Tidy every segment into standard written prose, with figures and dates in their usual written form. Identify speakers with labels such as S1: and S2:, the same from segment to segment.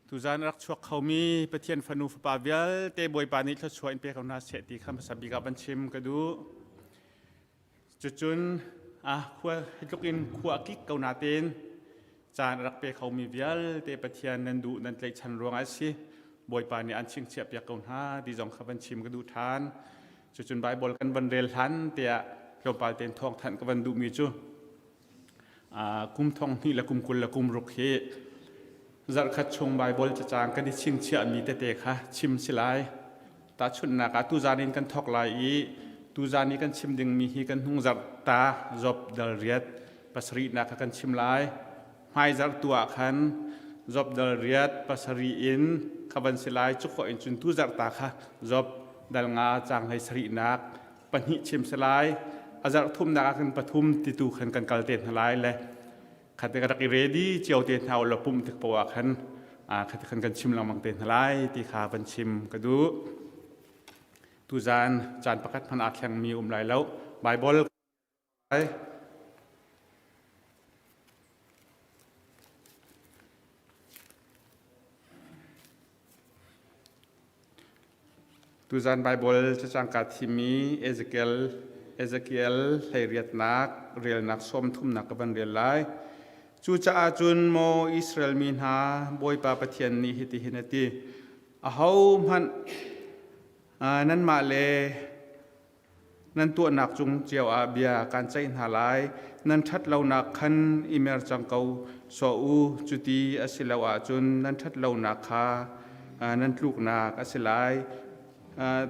S1: Tuzan rak chuak khomi Pathian fanu fapa vialte Bawipa nih thluachuah in pe ko hna seh ti kha hmasa bik ah van chim ka duh. Cucun ah khua hi tluk in khua a kik ko natein caan a rak pe khomi vialte Pathian nan duh nan tlaihchan ruangah a si. Bawipa nih an chingchiah piak ko hna ti zong kha van chim ka duh ṭhan. Cucun Baibal kan van rel hlan tiah tlawmpal tein thawngthanh ka van duhmi cu kum thong hnih le kum 20 le kum ruk hi zarhkhat chung Baibal cacang kan i chingchiahmi tete kha chim si lai. Tahchunhnak ah tuzan in kan thawk lai i tuzan i kan chim dingmi hi kan hnung zarh ta Job dal riat pasarihnak kha kan chim lai. Hmaizarh tu ah khan Job dal riat pasarih in kha van si lai. Cu khawh in cun tuzarh ta kha Job dal nga caang hlei sarihnak pahnih chim si lai. A zarh thumnak ah khan pathum ti tu khan kan kal te hna lai le khat ka rak i ready cio te hna u law pumh tik poah ah khan khat khan kan chim lengmang te hna lai ti kha van chim ka duh. Tuzan caan pakhat hmanh aa thlengmi um lai lo. Bible Tuzan Baibal cacang kaa thimmi Ezekiel Ezekiel hleiriatnak relnak sawmthumnak ka van rel lai. Cucaah cun maw Israel mi hna Bawipa Pathian nih hitihin a ti: Ahohmanh nanmah le Nan tuahnak cung cio ah bia kaan ceih hna lai. Nan ṭhat lonak khan i mer cang ko sawh u. Cuti a si lo ahcun nan ṭhat lonak kha nan tluknak a si lai.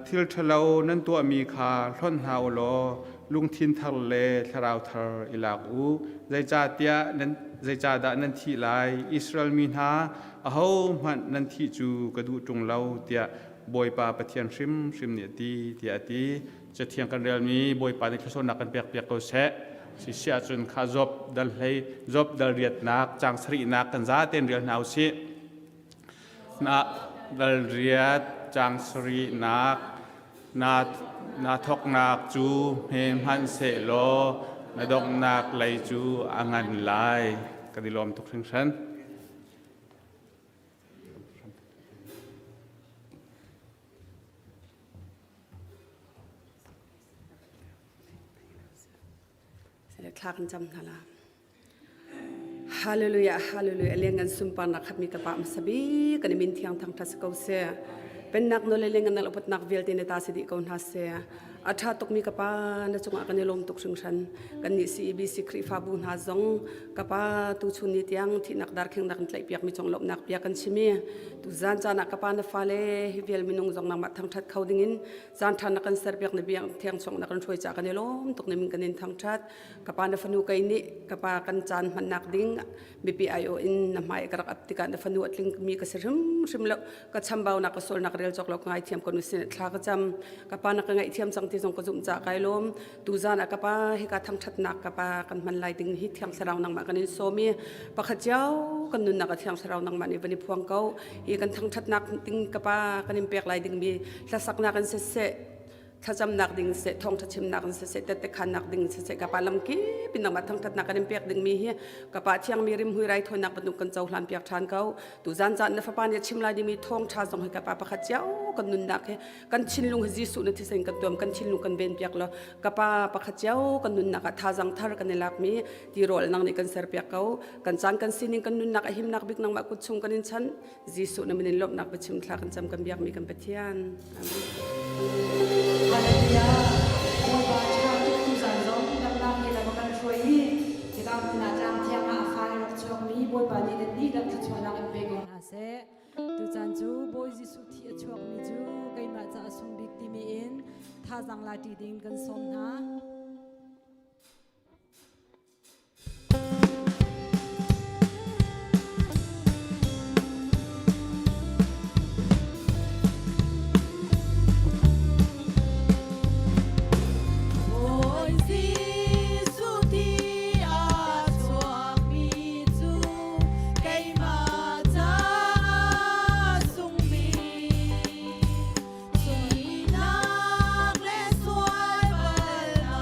S1: Thil ṭhalo nan tuahmi kha hlonh hna u law lungthin thar le thlarau thar i lak u. Zeicahtiah nan zeicahdah nan thih lai? Israel mi hna, ahohmanh nan thih cu ka duh ṭung lo, tiah Bawipa Pathian hrimhrim nih a ti tiah a ti. Cathiang kan relmi Bawipa nih thluachuahnak kan pekpiak ko seh. Sisi ahcun kha Job dal hlei Job dal riatnak caang sarihnak kan zaten rel hna usih. Na dal riat caang sarihnak na na thoknak cu hme hmanhsehlaw na donghnak lei cu a ngan lai. Kan i lawm tuk hringhran.
S2: Thla kan cam hna la. Hallelujah, hallelujah. Leng an sunparnak khatmi ka pa hmasa bik kan min thiang thang ṭha si ko seh. Pennak nawl le leng an upatnak vialte na ta si dih ko hna seh. A ṭha tukmi ka pa na cungah kan i lawm tuk hringhran. Kan nih CEBC Khrihfabu hna zong ka pa tuchun ni tiang thihnak darkheng nak in tlaihpiakmi cung lawmhnak bia kan chim i tuzan caan ah ka pa na fale hi vial minung zong nangmah thangṭhat kho dingin caan ṭha na kan serpiak na biang thiang chung na kan hruai ca kan i lawm tuk ning kan in thangṭhat ka pa na fanu kei nih ka pa kan caan hmannak ding mipi aiawh in na hmai ka rak ap tikah na fanu a tlingmi ka si hrimhrim lo ka chambaunak ka sualnak rel cawk lo ka ngaithiam ko nu sin thla ka cam ka pa na ka ngaihthiam cang ti zong ka zumh ca kai lawm tuzan ah ka pa hika thangṭhatnak ka pa kan hman lai ding hi thiang thlarau nangmah kan in sawm i pakhat cio kan nunnak a thiang thlarau nangmah nih van i phuang ko hi kan thangṭhatnak ding ka pa kan in pek lai dingmi hlasaknak in siseh thlacamnak ding siseh thawngṭha chimnak in siseh tette khannak ding siseh ka pa lamkip in nangmah thangṭhatnak kan in pek dingmi hi ka pa thiangmi rimhui raithawinak bantuk kan cohlan piak ṭhan ko tuzan caan na fapa nih a chim lai dingmi thawngṭha zong hi ka pa pakhat cio kan nunnak hi kan thinlung hi Jesuh na thisen kan tuam kan thinlung kan ven piak law ka pa pakhat cio kan nunnak ah thazang thar kan i lakmi tirawl nang nih kan ser piak ko kan caan kan sining kan nunnak a himnak bik nangmah kut chung kan in chanh Jesuh na min in lawmhnak biachim thla kan cam kan biakmi kan Pathian. Amen.
S3: Hallelujah. Bawipa ṭha tuk tuzan zong damnak he lam a kan hruai i hika hmun ah tlang thiang ah a fa in rak chuakmi Bawipa nih nan dihlak thluachuahnak in pe ko hna seh. Tucaan cu Bawi Jesuh thi a chuakmi cu keimah ca a sung bik timi in thazaang la ṭi ding kan sawm hna. Bawi Jesuh ti a chuakmi cu keimah ca sungmi Suinak le sual bal lo.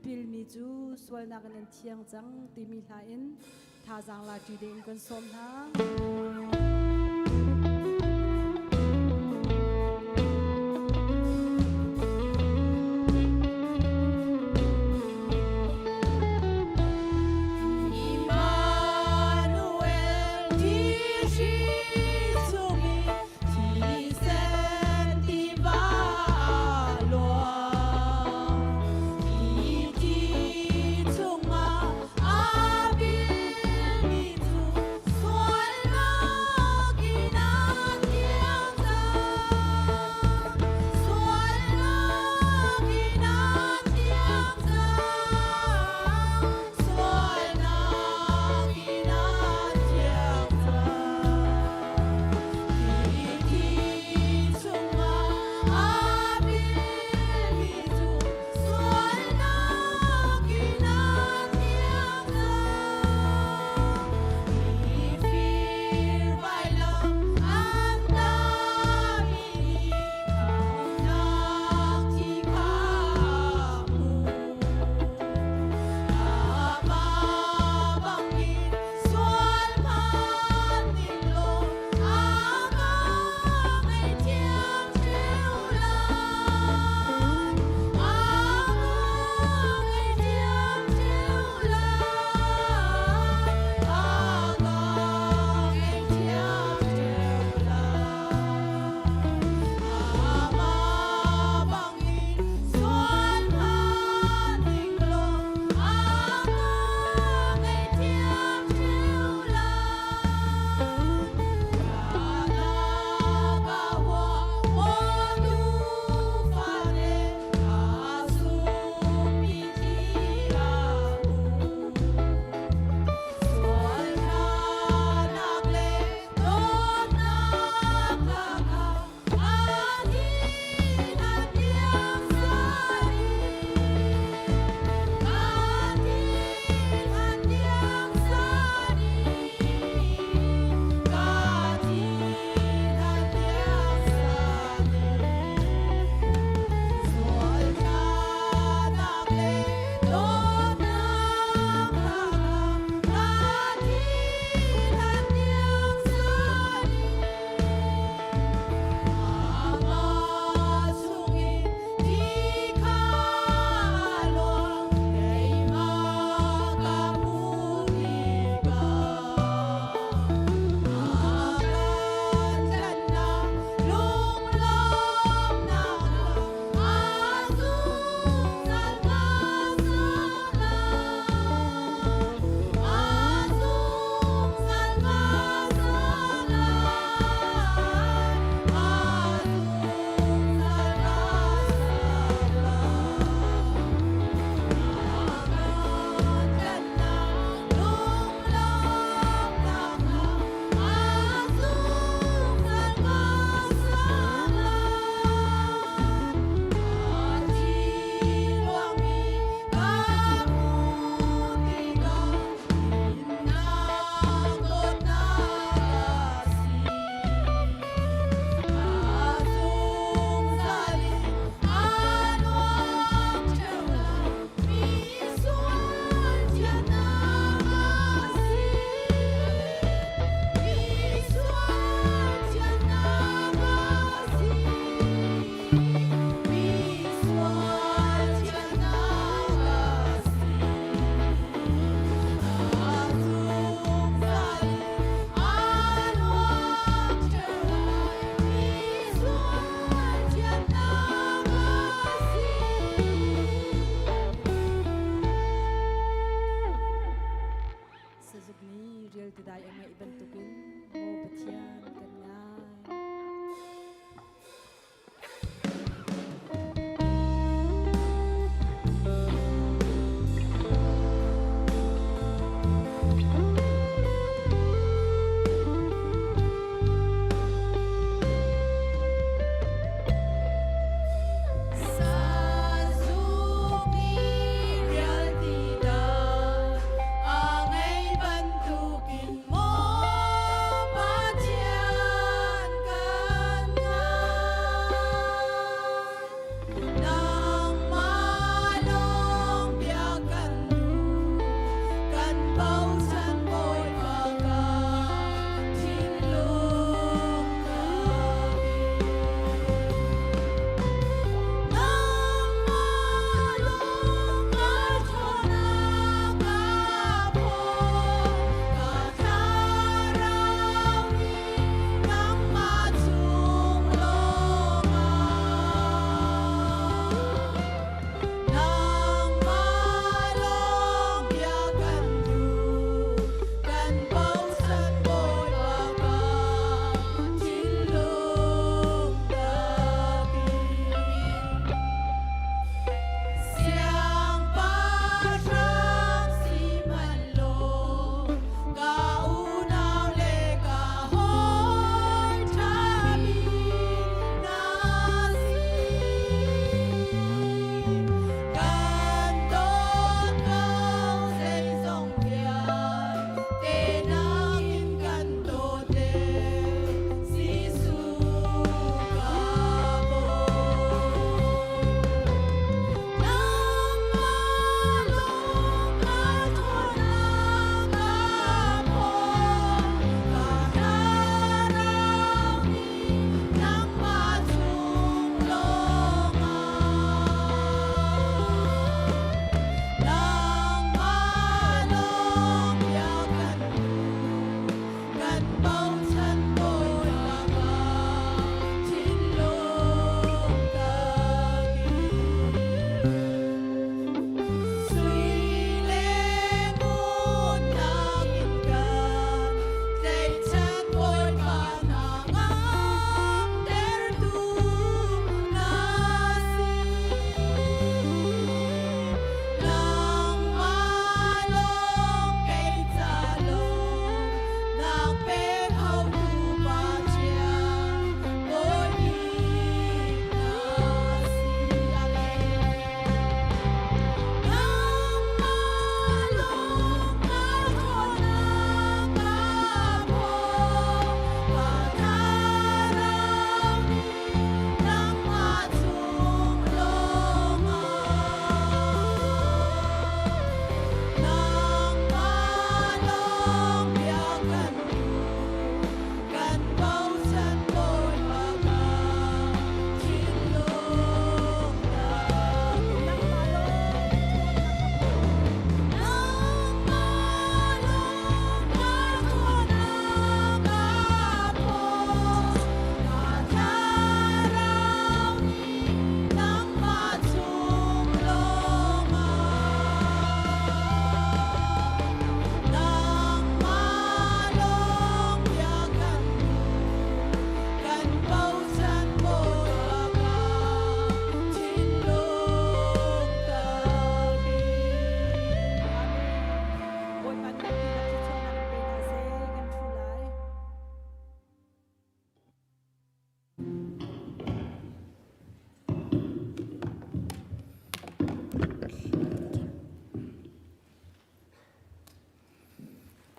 S3: Tipilmi cu sualnak in an thiang cang timi hla in thazaang la ṭi ding kan sawm hna.
S4: Immanuel thihri chungin thisen tiva a luang. Hi thi chungah aa bilmi cu sualnak.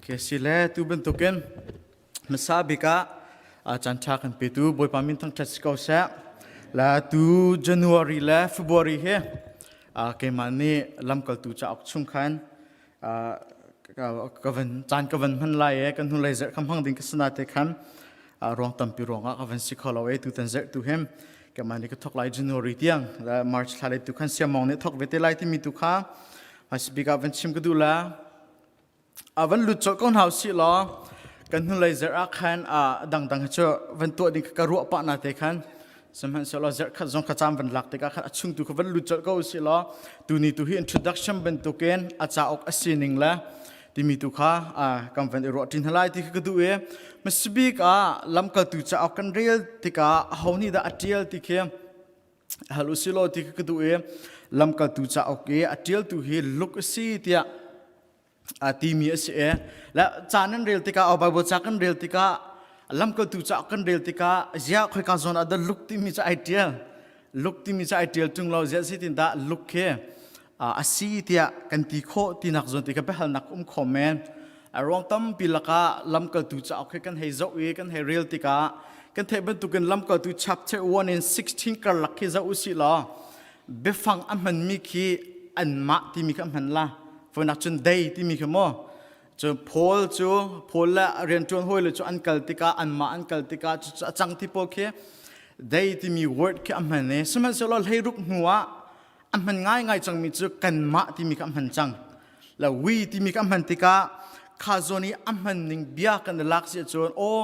S5: Okay, si le tu bantukin hmasa bik ah caan ṭha kan petu Bawipa min thangṭhat si ko seh. La tu January le February hi keimah nih lamkaltu cauk chung khan ka van caan ka van hman lai e kan hnulei zarh ka hmang ding ka sana te khan ruang tampi ruangah ka van si kho lo e tutan zarh tu hem keimah nih ka thok lai January tiang March thla le tu khan siamong nih thok ve te lai timi tu kha hmasabik ah van chim ka duh la. A van lut colh ko hna usih law kan hnulei zarh ah khan dangdang cu van tuah ding ka ruah pah na te khan sihmanhsehlaw zarh khat zong ka caan van lak tikah khan a chung tu kha van lut colh ko usih law tuni tu hi introduction bantukin a cauk a sining le timi tu kha kan van i ruah ṭin lai ti kha ka duh i hmasabik ah lamkaltu cauk kan rel tikah aho nih dah a ṭial ti khi hal usilaw ti ka duh i lamkaltu cauk i a ṭialtu hi Luke a si tiah a timi a si i le ca nan rel tikah o Bible ca kan rel tikah lamkaltu cauk kan rel tikah ziah khoika zawn ah dah Luke timi cu ai ṭial Luke timi cu ai ṭial ṭung lo ziah zeitin dah Luke khi a si tiah kan ti khawh tinak zawn ti kha biahalnak um kho men. A ruang tampi lakah lamkaltu cauk hi kan hei zoh i kan hei rel tikah kan theih bantukin lamkaltu chapter 1 in 16 karlak khi zoh usih law biafang a hmanmi khi anmah timi kha a hman la. Fonak cun they timi kha maw cu Paul cu Paul le rianṭuan hawi le cu an kal tikah anmah an kal tikah cucu a cang ti pawl khi they timi word khi a hman i sihmanhsehlaw hleiruk hnu ah a hman ngaingai cangmi cu kanmah timi kha a hman cang la we timi kha a hman tikah kha zawn i a hman ning bia kan i lak si ahcun aw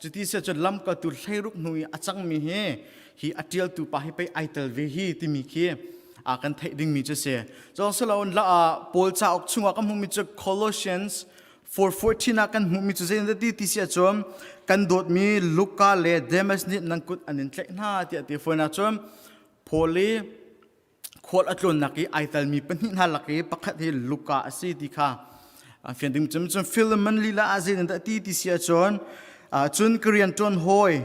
S5: cuti si ahcun lamkaltu hleiruk hnu i a cangmi hi hi a ṭialtu pa hi pei ai tel ve hi timi khi a kan theih dingmi cu si cawng siloin la Paul cauk chungah kan hmuhmi cu Colossians 4:14 ah kan hmuhmi cu zeitin ti ti si ahcun kan dawtmi Luka le Demas nih nan kut an in tlaih hna tiah ti fawn ahcun Paul i khual a tlawnnak i ai telmi pahnih hna lak i pakhat hi Luka a si ti kha an fian ding cun cun Philemon lila ah zeitin dah ti ti si ahcun cun ka rian ṭuan hawi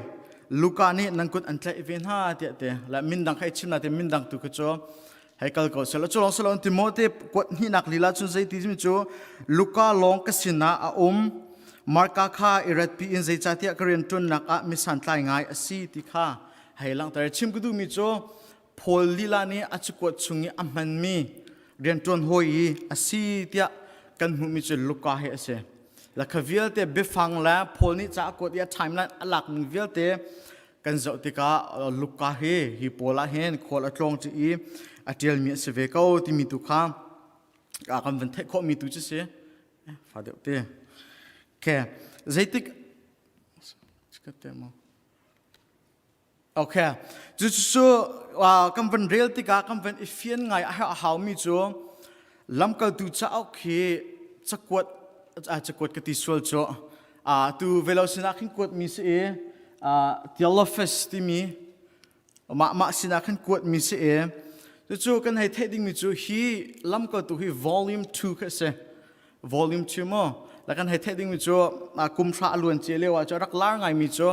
S5: Luka nih nan kut an tlaih ve hna tiah te la mindang kha i chim na te mindang tu kha cu hei kal ko sela cu lawng selawn Timote kuat hnihnak lila cun zei ti cu Luka lawng ka sinah a um Marka kha i ratpi in zeicahtiah ka rian ṭuannak ah misantlai ngai a si ti kha hei langhter chim ka duhmi cu Paul lila nih a cakuat chung i a hmanmi rianṭuan hawi i a si tiah kan hmuhmi cu Luka hi a si. Lakha vialte biafang le Paul nih ca a kuat i a timeline a lak ning vialte kan zoh tikah Luka hi hi Paul ah hin khual a tlawng ci i a ṭialmi a si ve ko timi tu kha kan van theih khawhmi tu cu si. Fa deuh te. Okay. Zeitik Okay. Cucu kan van rel tikah kan van i fian ngai a haumi cu lamkaltu cauk hi cakuat cakuat ka ti sual cu tu velo sinah khin kuatmi si i Theophilus timi mah mah sinah khan kuatmi si i cucu kan hei theih dingmi cu hi lamkaltu hi volume 2 kha a si. Volume 2 mu la kan hei theih dingmi cu kum hra a luan cia lio ah cu rak lar ngaimi cu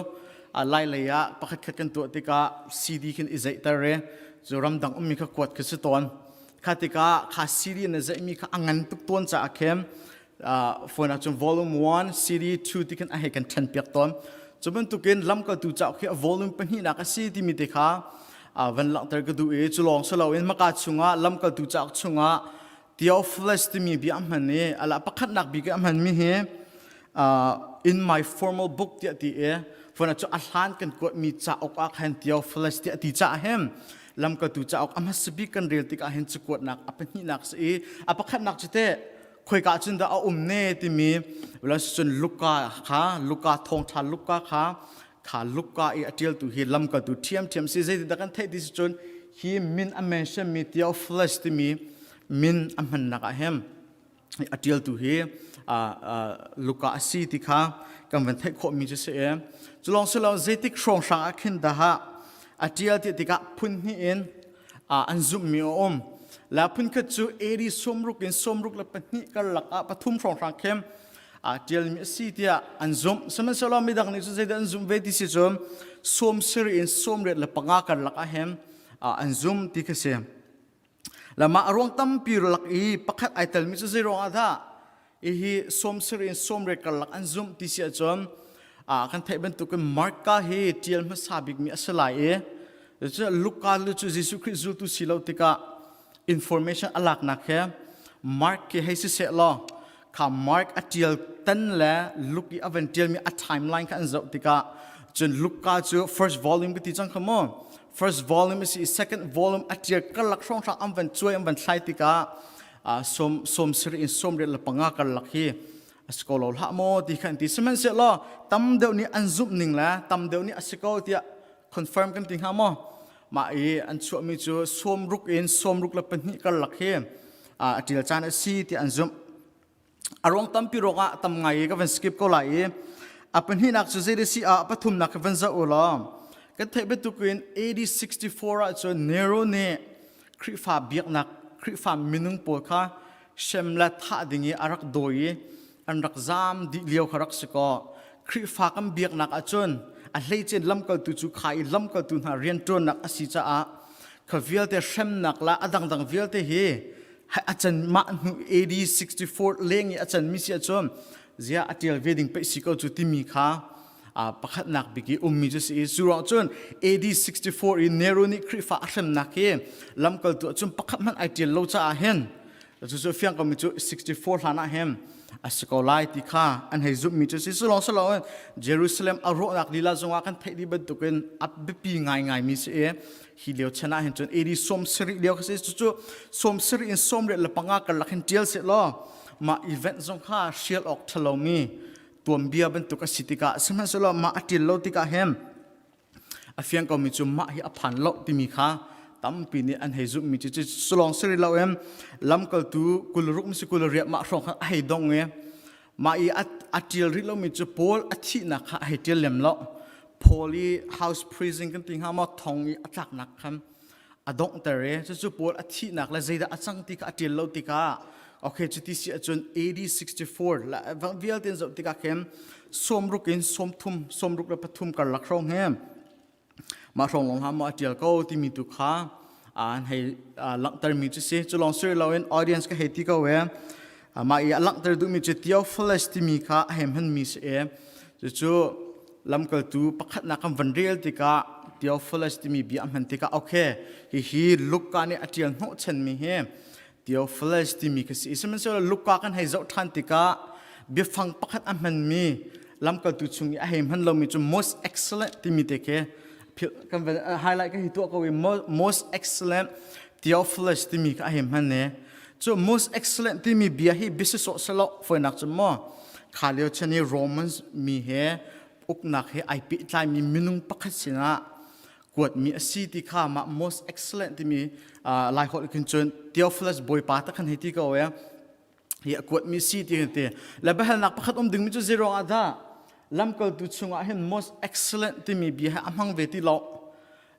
S5: lai lei ah pakhat khat kan tuah tikah CD khin i zeihter i cu ramdang ummi kha kuat khi si tawn kha tikah kha CD na zeihmi kha a ngan tuk tawn caah khin phone ah cun volume 1 CD 2 ti khin a hei kan ṭhen piak tawn cu bantukin lamkaltu cauk khi a volume pahnihnak a si timi te kha van langhter ka duh i cu lawng si loin maka chungah lamkaltu cauk chungah Theophilus timi bia a hman i ala pakhatnak bik a hmanmi hi in my formal book tiah ti i fona cu a hlan kan kuatmi cauk ah khan Theophilus tiah ti caah hin lamkaltu cauk a hmasa bik kan rel tikah hin cakuatnak a pahnihnak si i a pakhatnak cu teh khoika cun dah a um ne timi cun Luka kha Luka thawngṭha Luka kha kha Luka i a ṭialtu hi lamkaltu ṭhiamṭhiam si zeitindah kan theih ti si cun hi min a mention mi Theophilus timi min a hmannak ah hin a ṭialtu hi Luka a si ti kha kan van theih khawhmi cu si i cu lawng si lo zeitik hrawnghrang ah khin dah a ṭial ti tikah phun hnih in an zumhmi a um la phun khat cu AD 60 in 62 karlak ah pathum hrawnghrang khin aa ṭialmi a si tiah an zumh. Sihmanhsehlaw midang nih cun zeidah an zumh ve ti si cun sawm sarih in 85 karlak ah hin an zum ti kha si. La mah a ruang tampi lak i pakhat ai telmi cu zei ruang ah dah? Hihi sawmsarih in sawmriat karlak an zumh ti si ahcun kan theih bantukin Marka hi ṭial hmasa bikmi a si lai i Luka cu Jesuh Khrih zultu si lo tikah information a laknak he Mark khi hei si seh law kha Mark a ṭial tan le Luke i a van ṭialmi a timeline kha an zoh tikah cun Luka cu first volume ka ti cang kha mu first volume a si i second volume a ṭial karlak hrawnghrang an van cuai an van thlai tikah sawm sarih in 75 karlak hi a si ko lo hlah maw ti kha an ti sihmanhsehlaw tam deuh nih an zumh ning le tam deuh nih a si ko tiah confirm kan ti hnga maw mah i an chuahmi cu 60 in 62 karlak hi a ṭial caan a si tiah an zumh a ruang tampi ruangah tam ngai i ka van skip ko lai i a pahnihnak cu zei si ah pathumnak ka van zoh u law kan theih bantukin AD 64 ah cun Nero nih Khrihfa biaknak Khrihfa minung pawl kha hrem le thah ding i a rak dawi i an rak zaam dih lio kha rak si kaw Khrihfa kan biaknak ahcun a hleice lamkaltu cu kha i lamkaltu hna rianṭuannak a si caah kha vialte hremnak le a dangdang vialte hi a can mah hnu AD 64 leng i a canmi si ahcun zia a ṭial ve ding peih si ko cu timi kha pakhatnak bik i ummi cu si i cu ruang cun AD 64 i Nero nih Khrihfa a hremnak hi lamkaltu ahcun pakhat hmanh ai ṭial lo caah hin cucu fiang komi cu 64 hlan ah hin a si ko lai ti kha an hei zumhmi cu si sulong siloin Jerusalem a rawhnak lila zongah kan theih dih bantukin a biapi ngaingaimi si i hi lio chan ah hin cun AD 70 lio kha si cucu 70 in 75 karlak hin ṭial seh law mah event zong kha hrial awk ṭhalomi tuanbia bantuk a si tikah sihmanhsehlaw mah a ṭil lo tikah hin a fiang komi cu mah hi a phan lo timi kha tampi nih an hei zumhmi cu sulawng si rih lo in lamkaltu 26 si 28 mah hrawng kha a hei dong i mah i a ṭial rih lomi cu Paul a thihnak kha a hei ṭial lem lo Paul i house prison kan ti hnga maw thong i a tlaknak khan a donghter i cucu Paul a thihnak le zeidah a cang ti kha a ṭial lo tikah okay cuti si ahcun AD 64 la vialte in zoh tikah khin 60 in 30 63 karlak hrawng hi mah hrawng lawng hlah maw a ṭial ko timi tu kha an hei langhtermi cu si cu lawng si loin audience ka hei ti ko e mah i a langhter duhmi cu Theophilus timi kha a hei hmanmi si e cucu lamkaltu pakhatnak kan van rel tikah Theophilus timi bia a hman tikah okay hihi Luka nih a ṭial hnawhchanmi hi Theophilus timi ka si. Sihmanhsehlaw Luka kan hei zoh ṭhan tikah biafang pakhat a hmanmi lamkaltu chung i a hei hman lomi cu most excellent timi te khi kan van highlight ka hi tuah ko i most excellent Theophilus timi kha a hei hman ne. Cu most excellent timi bia hi biasi sawh selaw foinak cu maw kha lio chan i Romans mi he uknak he ai pehtlaimi minung pakhat sinah kuatmi a si ti kha mah most excellent timi lai holh khin cun Theophilus bawipa ta khan hei ti ko e hi a kuatmi si ti kan ti le biahalnak pakhat um dingmi cu zei ruangah dah lamkaltu chungah hin most excellent timi bia he a hmang ve ti lo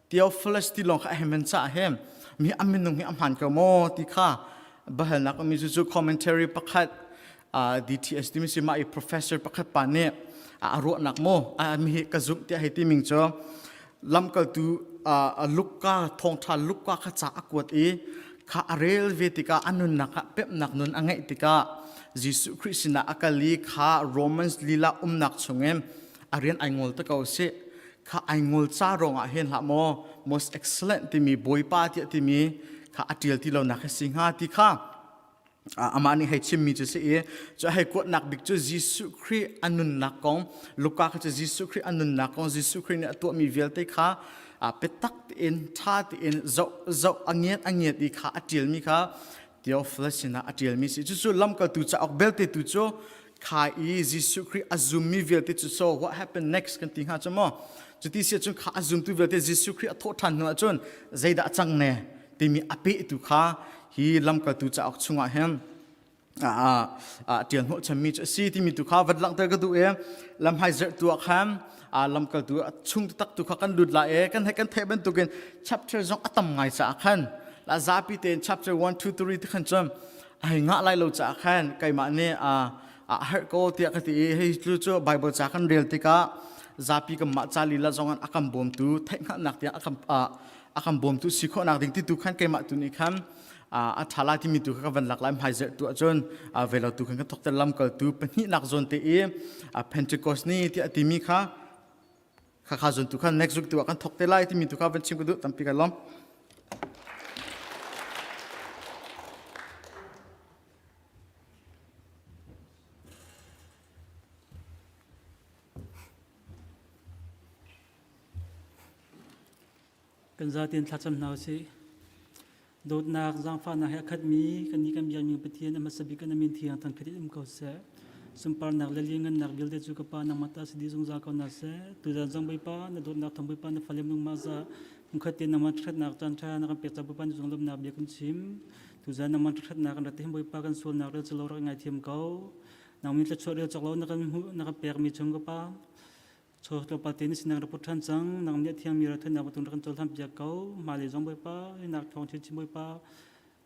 S5: Theophilus ti lawng kha a hemen caah he mi a minung hi a hmaan ko maw ti kha biahalnak ummi cu cu commentary pakhat DTS timi si mah i professor pakhat pa nih a ruahnak maw mi hi ka zumh tiah hei ti ming cu lamkaltu Luka thawngṭha Luka kha ca a kuat i kha a rel ve tikah a nunnak ah pemhnak nun a ngeih tikah Jesuh Khrih sinah a kal i kha Romans lila umnak chungin a rian ai ngol te ko si kha ai ngol ca ruangah hin hlah maw most excellent timi bawipa tiah timi kha a ṭial ti lonak hi si hnga ti kha amah nih hei chimmi cu si i cu hei kuatnak bik cu Jesuh Khrih a nunnak kong Luka kha cu Jesuh Khrih a nunnak kong Jesuh Khrih nih a tuahmi vialte kha biatak tein ṭha tein zoh zoh a ngiat a ngiat i kha a ṭialmi kha Theophilus sinah a ṭialmi si cucu lamkaltu cauk belte tu cu kha i Jesuh Khrih a zummi vialte cu so what happened next kan ti hnga cu maw cuti si ahcun kha a zumtu vialte Jesuh Khrih a thawh ṭhan hnu ahcun zeidah a cang ne timi a pehtu kha hi lamkaltu cauk chungah hin ṭial hnawhchanmi cu a si timi tu kha van langhter ka duh i lamhmai zerhtu ah khan lamkaltu a chung taktak tu kha kan lut lai i kan kan theih bantukin chapter zong a tam ngai caah khan la zapi tein chapter 1 2 3 ti khan cun a hei ngah lai lo caah khan keimah nih a herh ko tiah ka ti i hei cu cu Bible ca kan rel tikah zapi kan mah ca lila zong an a kan bawmtu theihhngalhnak tiang a kan a kan bawmtu si khawhnak ding ti tu khan keimah tu nih khan. A ṭha lai timi tu kha ka van lak lai hmai zerh tu ahcun velo tu khan kan thok ter lamkaltu pahnihnak zawn te i Pentecost ni tiah timi kha kha kha zawn tu kha next week tu ah kan thok te lai timi tu kha van chim ka duh tampi ka lawm.
S6: Kan zaten thlacam hna usih. Dawtnak, zaangfahnak he a khatmi kannih kan biakmi Pathian a hmasa bik kan min thiang thangṭhat in um ko seh. Sunparnak le lianngannak vialte cu ka Pa nangmah ta si dih zungzal ko hna seh. Tuzan zong Bawipa, na dawtnak thawng Bawipa na fale nungmah za hmunkhat te nangmah ṭhatnak caan ṭha na kan pek ca Bawipa na cung lawmhnak bia kan chim. Tuzan nangmah ṭhatnak kan rat hin Bawipa kan sualnak rel calo rak ngaithiam ko. Nangmin thluachuah rel cawk lo na kan hmuh na kan pekmi chung ka Pa Chaw tlawmpal te na sinang rak put ṭhan cang. Nang nih a thiangmi raithawinak bantuk rak kan cohlan piak ko. Hmailei zong Bawipa, hinak thawng chinchin Bawipa,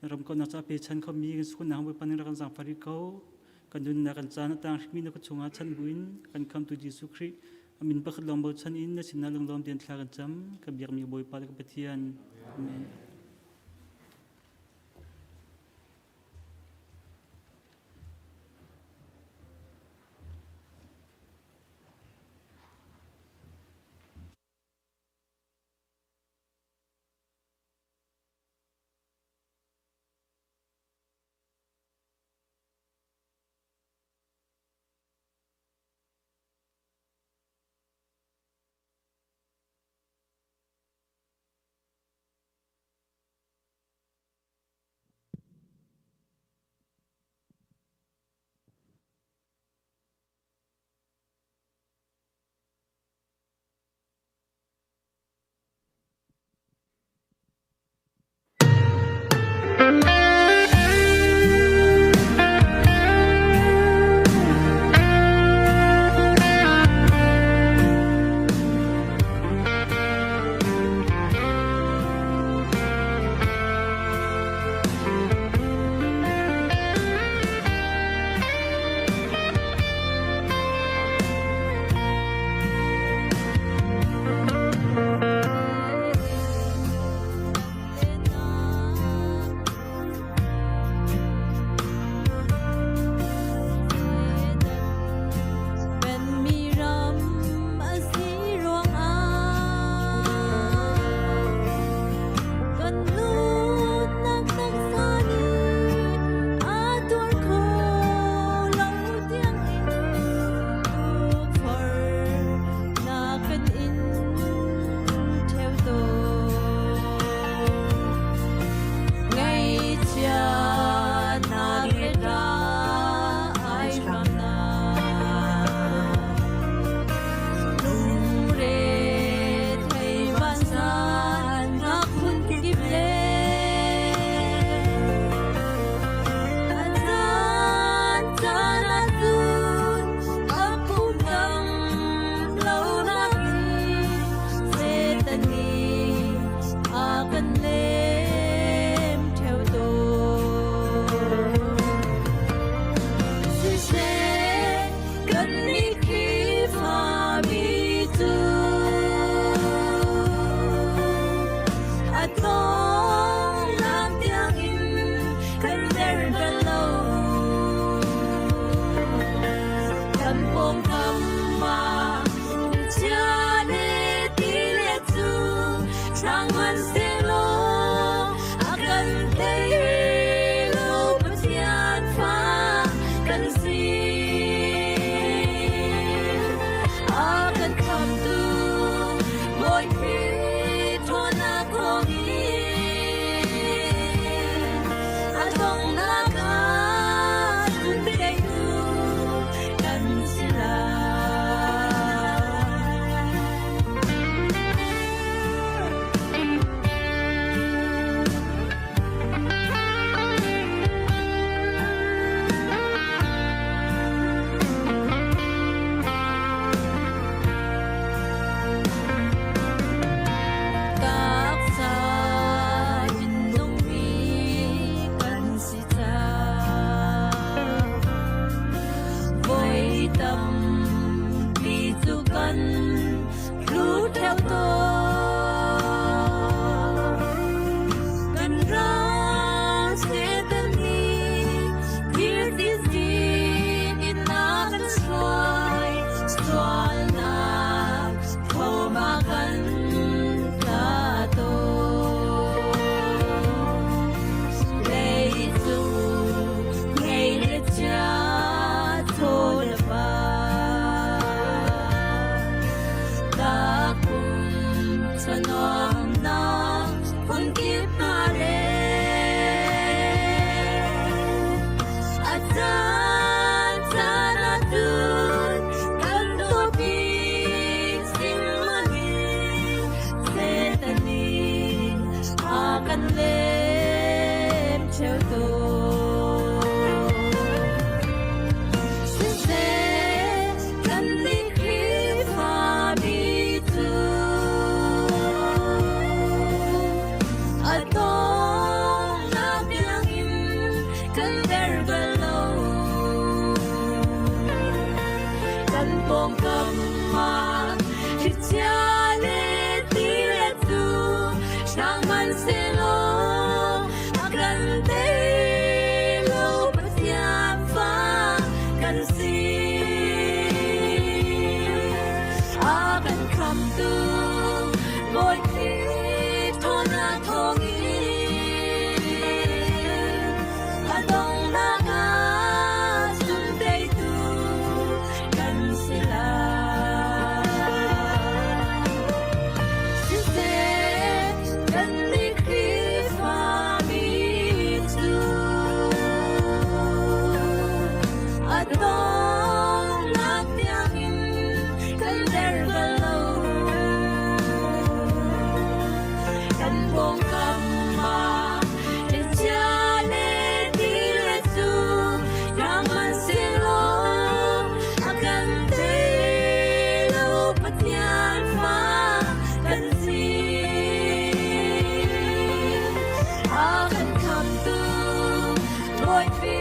S6: na ram kauhnak ca pe chan khomi kan sukunnak Bawipa nih rak kan zaangfah rih ko. Kan nunnak kan caan a tang hrimi na kut chungah chanh buin kan khamtu Jesuh Khrih a min pakhat lawng bochan in na sinah lunglawm tein thla kan cam. Ka biakmi Bawipa le ka Pathian. Amen.
S4: Thanuamnak phunkip hna le a caan caan ahcun kan dawtbik singmangin Satan nih a kan lem ṭheo tawn. Siseh kannih Khrihfami cu a donghnak tiangin kan der bal lo. Kan pawngkam ah thlichia le tilet cu hrang hmanhsehlaw a kan tei lo Pathian fa kan si. A kan khamtu Bawi Khrih ṭhawnnak thawngin a donghnak ah cun teitu kan si lai. Siseh kannih Khrihfami cu a donghnak tiangin kan der bal lo. Kan pawngkam ah thlichia le tilet cu ram hmanhsehlaw a kan tei lo Pathian fa kan si. A kan khamtu Bawipi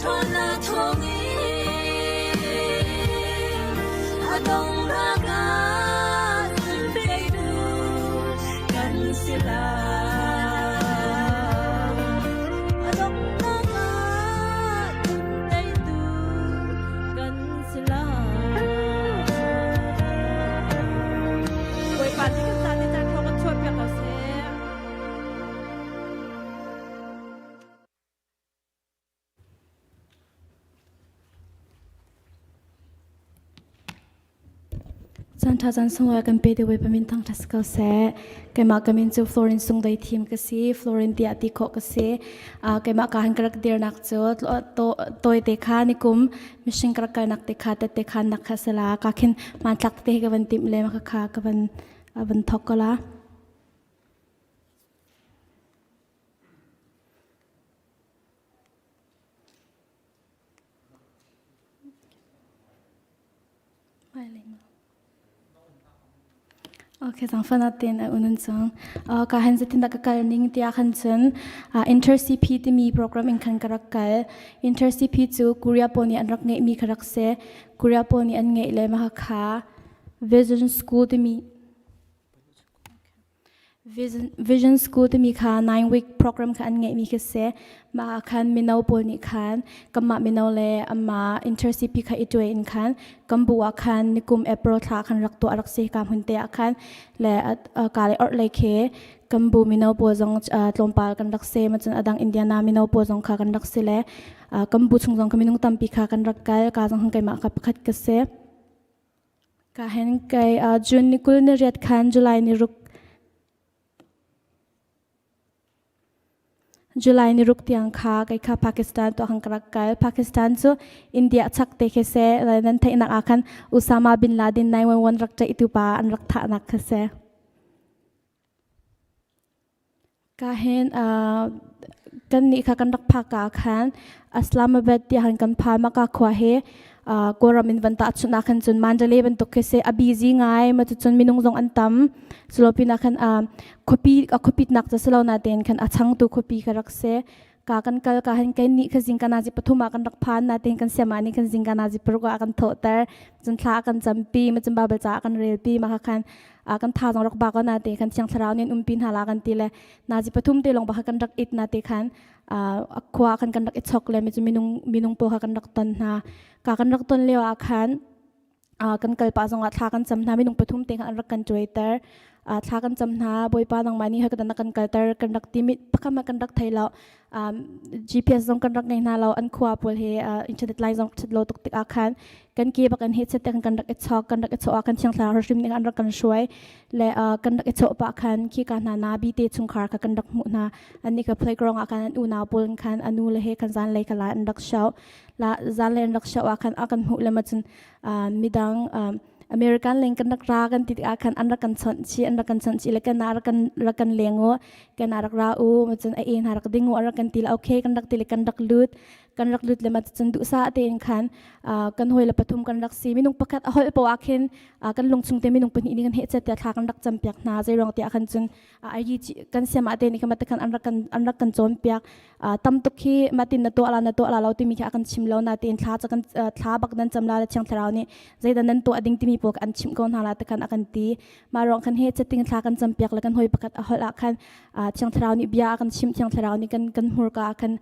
S4: ṭhawnnak thawngin a donghnak ah cun teitu kan si lai. A donghnak ah cun teitu kan si lai. Bawipa nih kan caan i caan thawng kan chuahpiak ko seh.
S7: Caan ṭha caan sunglawi kan pe deuh Bawipa min thangṭhat si ko seh. Keimah ka min cu Florin Sungdai Thim ka si. Florin tiah ti khawh ka si. Keimah ka han ka rak dirnak cu tawite kha nikum mihring ka rak kalnak te kha tette khan nak kha sila ka khin hmanthlak te ka van timh le ka kha ka van van thok ko la. Okay, zangfan atin a unun cang. Ka han zatin da ka kal ning tiah khan cun Inter CP timi program in khan ka rak kal. Inter CP cu Korea pawl nih an rak ngeihmi kha rak si. Korea pawl nih an ngeih le mah kha Vision School timi Vision School timi kha 9 week program kha an ngeihmi khi si. Mah ah khan mino pawl nih khan kanmah mino le amah inter-CP kha i tuai in khan kan bu ah khan nikum April thla khan rak tuah rak si ka hmun te ah khan le ka le orh lei khi kan bu mino pawl zong tlawmpal kan rak si macun adang Indiana mino pawl zong kha kan rak si le kan bu chung zong kha minung tampi kha kan rak kal ka zong keimah kha pakhat ka si. Ka hen kai June ni 28 khan July ni ruk July ni ruk tiang kha kai kha Pakistan to hang karak kal Pakistan cu India chak te khe se nan theihnak ah khan Osama bin Laden 911 rak chaih tu pa an rak thahnak kha se. Ka hen kannih kha kan rak phak ka ah khan Islamabad tiah khan kan phan. Mah ka khua hi Kawlram in van tahchunh ah khan cun Mandalay bantuk khi si. A busy ngai. Mah cucun minung zong an tam. Culo pinah khan khuapi a khuapitnak cu si lo natein khan a changtu khuapi kha rak si. Ka kan kal ka han kai nih kha zingka nazi pathum ah kan rak phan natein kan siama nih khan zingka nazi paruk ah a kan thawhter. Cun thla a kan campi. Mah cun Bible ca a kan relpi. Mah kha khan kan tha zong rak bak na te khan thiang thlarau nih an umpi hna la kan ti le nazi pathum te lawng bak kan rak it na te khan khua khan kan rak i chok le mi cu minung minung pawl kha kan rak ton hna ka kan rak ton lio ah khan kan kal pa zong ah thla kan cam hna minung pathum te khan an rak kan tuaiter. Thla kan cam hna Bawipa nangmah nih kan kan kalter kan rak ti pakhat ma kan rak thei lo. GPS zong kan rak ngei hna lo an khua pawl he internet line zong that lo tuk tik ah khan kan ke bak an he chet kan rak i chok kan rak i chok ah kan thiang thlarau hrim ning an rak kan hruai le kan rak i chok pa khan khi ka hna na bi te chungkhar kha kan rak hmuh hna an ni ka playground ah khan an unau pawl khan anu le he khan zan lei kha la an rak show la zan lei an rak show ah khan a kan hmuh le ma cun midang American leng kan rak ra kan ti tikah khan an rak kan chawnh chi an rak kan chawnh chi le kan rak kan rak kan leng u kan rak ra u cun a en rak ding u an rak kan ti le okay kan rak ti le kan rak lut kan rak lut le ma cun duhsah tein khan kan hawi le pathum kan rak si minung pakhat a holh poah khin kan lungchung te minung pahnih nih kan heh chet tiah thla kan rak cam piak hna zei ruang tiah khan cun ai kan siam ah te nih kha khan an rak kan an rak kan cawn piak tam tuk khi matin na tuah la na tuah la lo timi khi a kan chim lo na tein thla kan thla bak nan cam la le thiang thlarau nih zeidah nan tuah ding timi pawl an chim ko hna la te khan a kan ti ma rong khan he chatting thla kan cam piak le kan hoi pakhat a holh ah khan thiang thlarau nih bia a kan chim thiang thlarau nih kan kan hmurka ah khan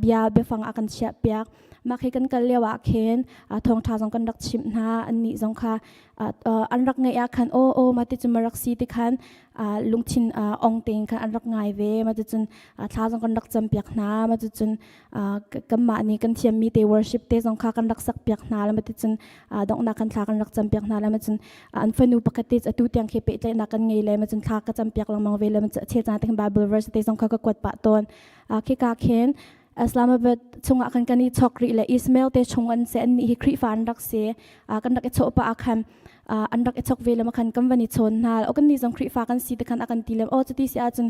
S7: bia biafang a kan chiah piak mah khi kan kal lio ah khin thawngtha zong kan rak chimh hna an nih zong kha an rak ngeih ah khan aw aw mah ti cun rak si ti khan lungthin ong tein khan an rak ngai ve mah ti cun thla zong kan rak cam piak hna mah ti cun kanmah nih kan thiammi te worship te zong kha kan rak sak piak hna le mah ti cun donghnak kan thla kan rak cam piak hna le mah cun an fanu pakhat te atu tiang khi pehtlaihnak kan ngei le mah cun thla ka cam piak lengmang ve le mah chel caan te khan Bible verse te zong kha ka kuat pah tawn khika khin Islamabad chungah khan kan i chok rih le Ismail te chung an se an nih hi Khrihfa an rak si kan rak i chawh pah ah khan an rak i chok ve le ma khan kan van i chawn hna o kan ni zong Khrihfa kan si te khan a kan ti le o cuti si ahcun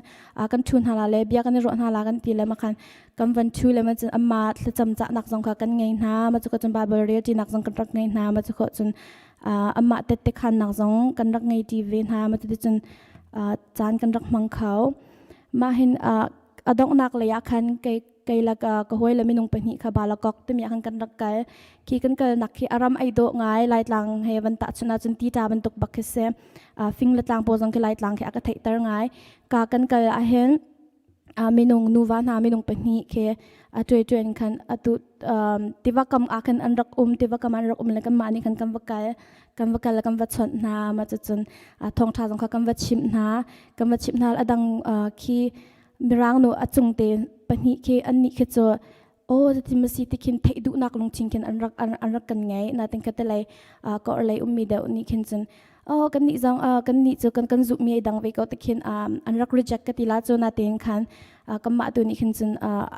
S7: kan thu hna la le bia kan i ruah hna la kan ti le ma khan kan van thu le ma cun amma thlacam cahnak zong kha kan ngei hna ma cu ka cun Bible rel ṭinak zong kan rak ngei hna ma cu khawh cun amah tette khannak zong kan rak ngei ṭi ve hna ma cuti cun caan kan rak hmang kho mah hin a donghnak lei ah khan kei kei la ka ka hawi le minung pahnih kha balakok timi ah khan kan rak kal khi kan kal nak khi aram ai dawh ngai laitlang he van tah chun ahcun ti ta bantuk bak khi si fing le tlang pawl zong khi laitlang khi a ka theihter ngai ka kan kal ahhin minung nuva hna minung pahnih khi a tuai tuan khan atu tiva kam ah khan an rak um tiva kam an rak um le kan mah nih khan kan va kal kan va kal kan va chawnh hna ma cucun thawngtha zong kha kan va chimh hna kan va chimh hna adang khi mirang nu a cung te pahnih khi an nih khi cu oh ti masi ti khin theih duhnak lungthin khin an rak an rak kan ngei na tin kha lei ka or lei ummi deuh nih khin cun oh kan nih zong kan nih cu kan kan zumh mi ai dang ve ko ti khin an rak reject ka ti la cu na tein khan kanmah tu nih khin cun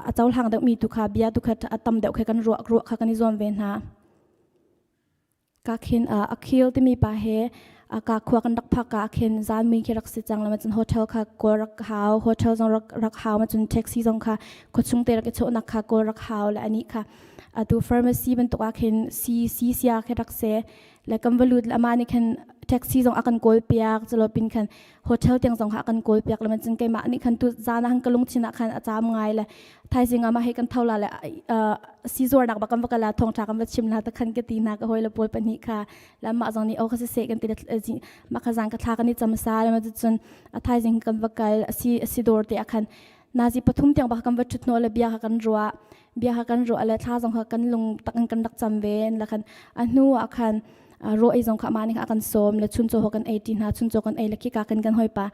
S7: a cohlang deuh mi tu kha bia tu kha a tam deuh kha kan ruah ruah kha kan i zuam ve hna Ka khin Akhil timi pa he ka khua kan rak phak ka khin zan mui khi rak si cang lama cun hotel kha kawl rak hau hotel zong rak rak hau ma cun taxi zong kha khuachung te rak i chawhnak kha kawl rak hau le ani kha atu pharmacy bantuk ah khin si si sia khi rak se le kan va lut le ama nih khan taxi zong a kan kawl piak chalo pin khan hotel tiang zong kha a kan kawl piak le man cun keimah nih khan tu zan ah khan ka lungthin ah khan a caam ngai le thaizing ah mah he kan tho la le si zuarnak ba kan va kala thong tha kan va chim la ta khan ka ti na ka hoi le pawl pahnih kha la mah zong nih o kha se kan ti le ma kha zang ka thla kan i cham sa le ma cun a thaizing kan va kal si si dor te akhan nazi pathum tiang ba kan va thut no le bia kha kan ruah bia kha kan ruah le thla zong kha kan lung tak kan rak cham ve la khan a hnu ah khan ro ei zong kha ma nih a kan sawm le chun chaw ho kan ei ti hna chun chaw kan ei le khi ka kan kan hoi pa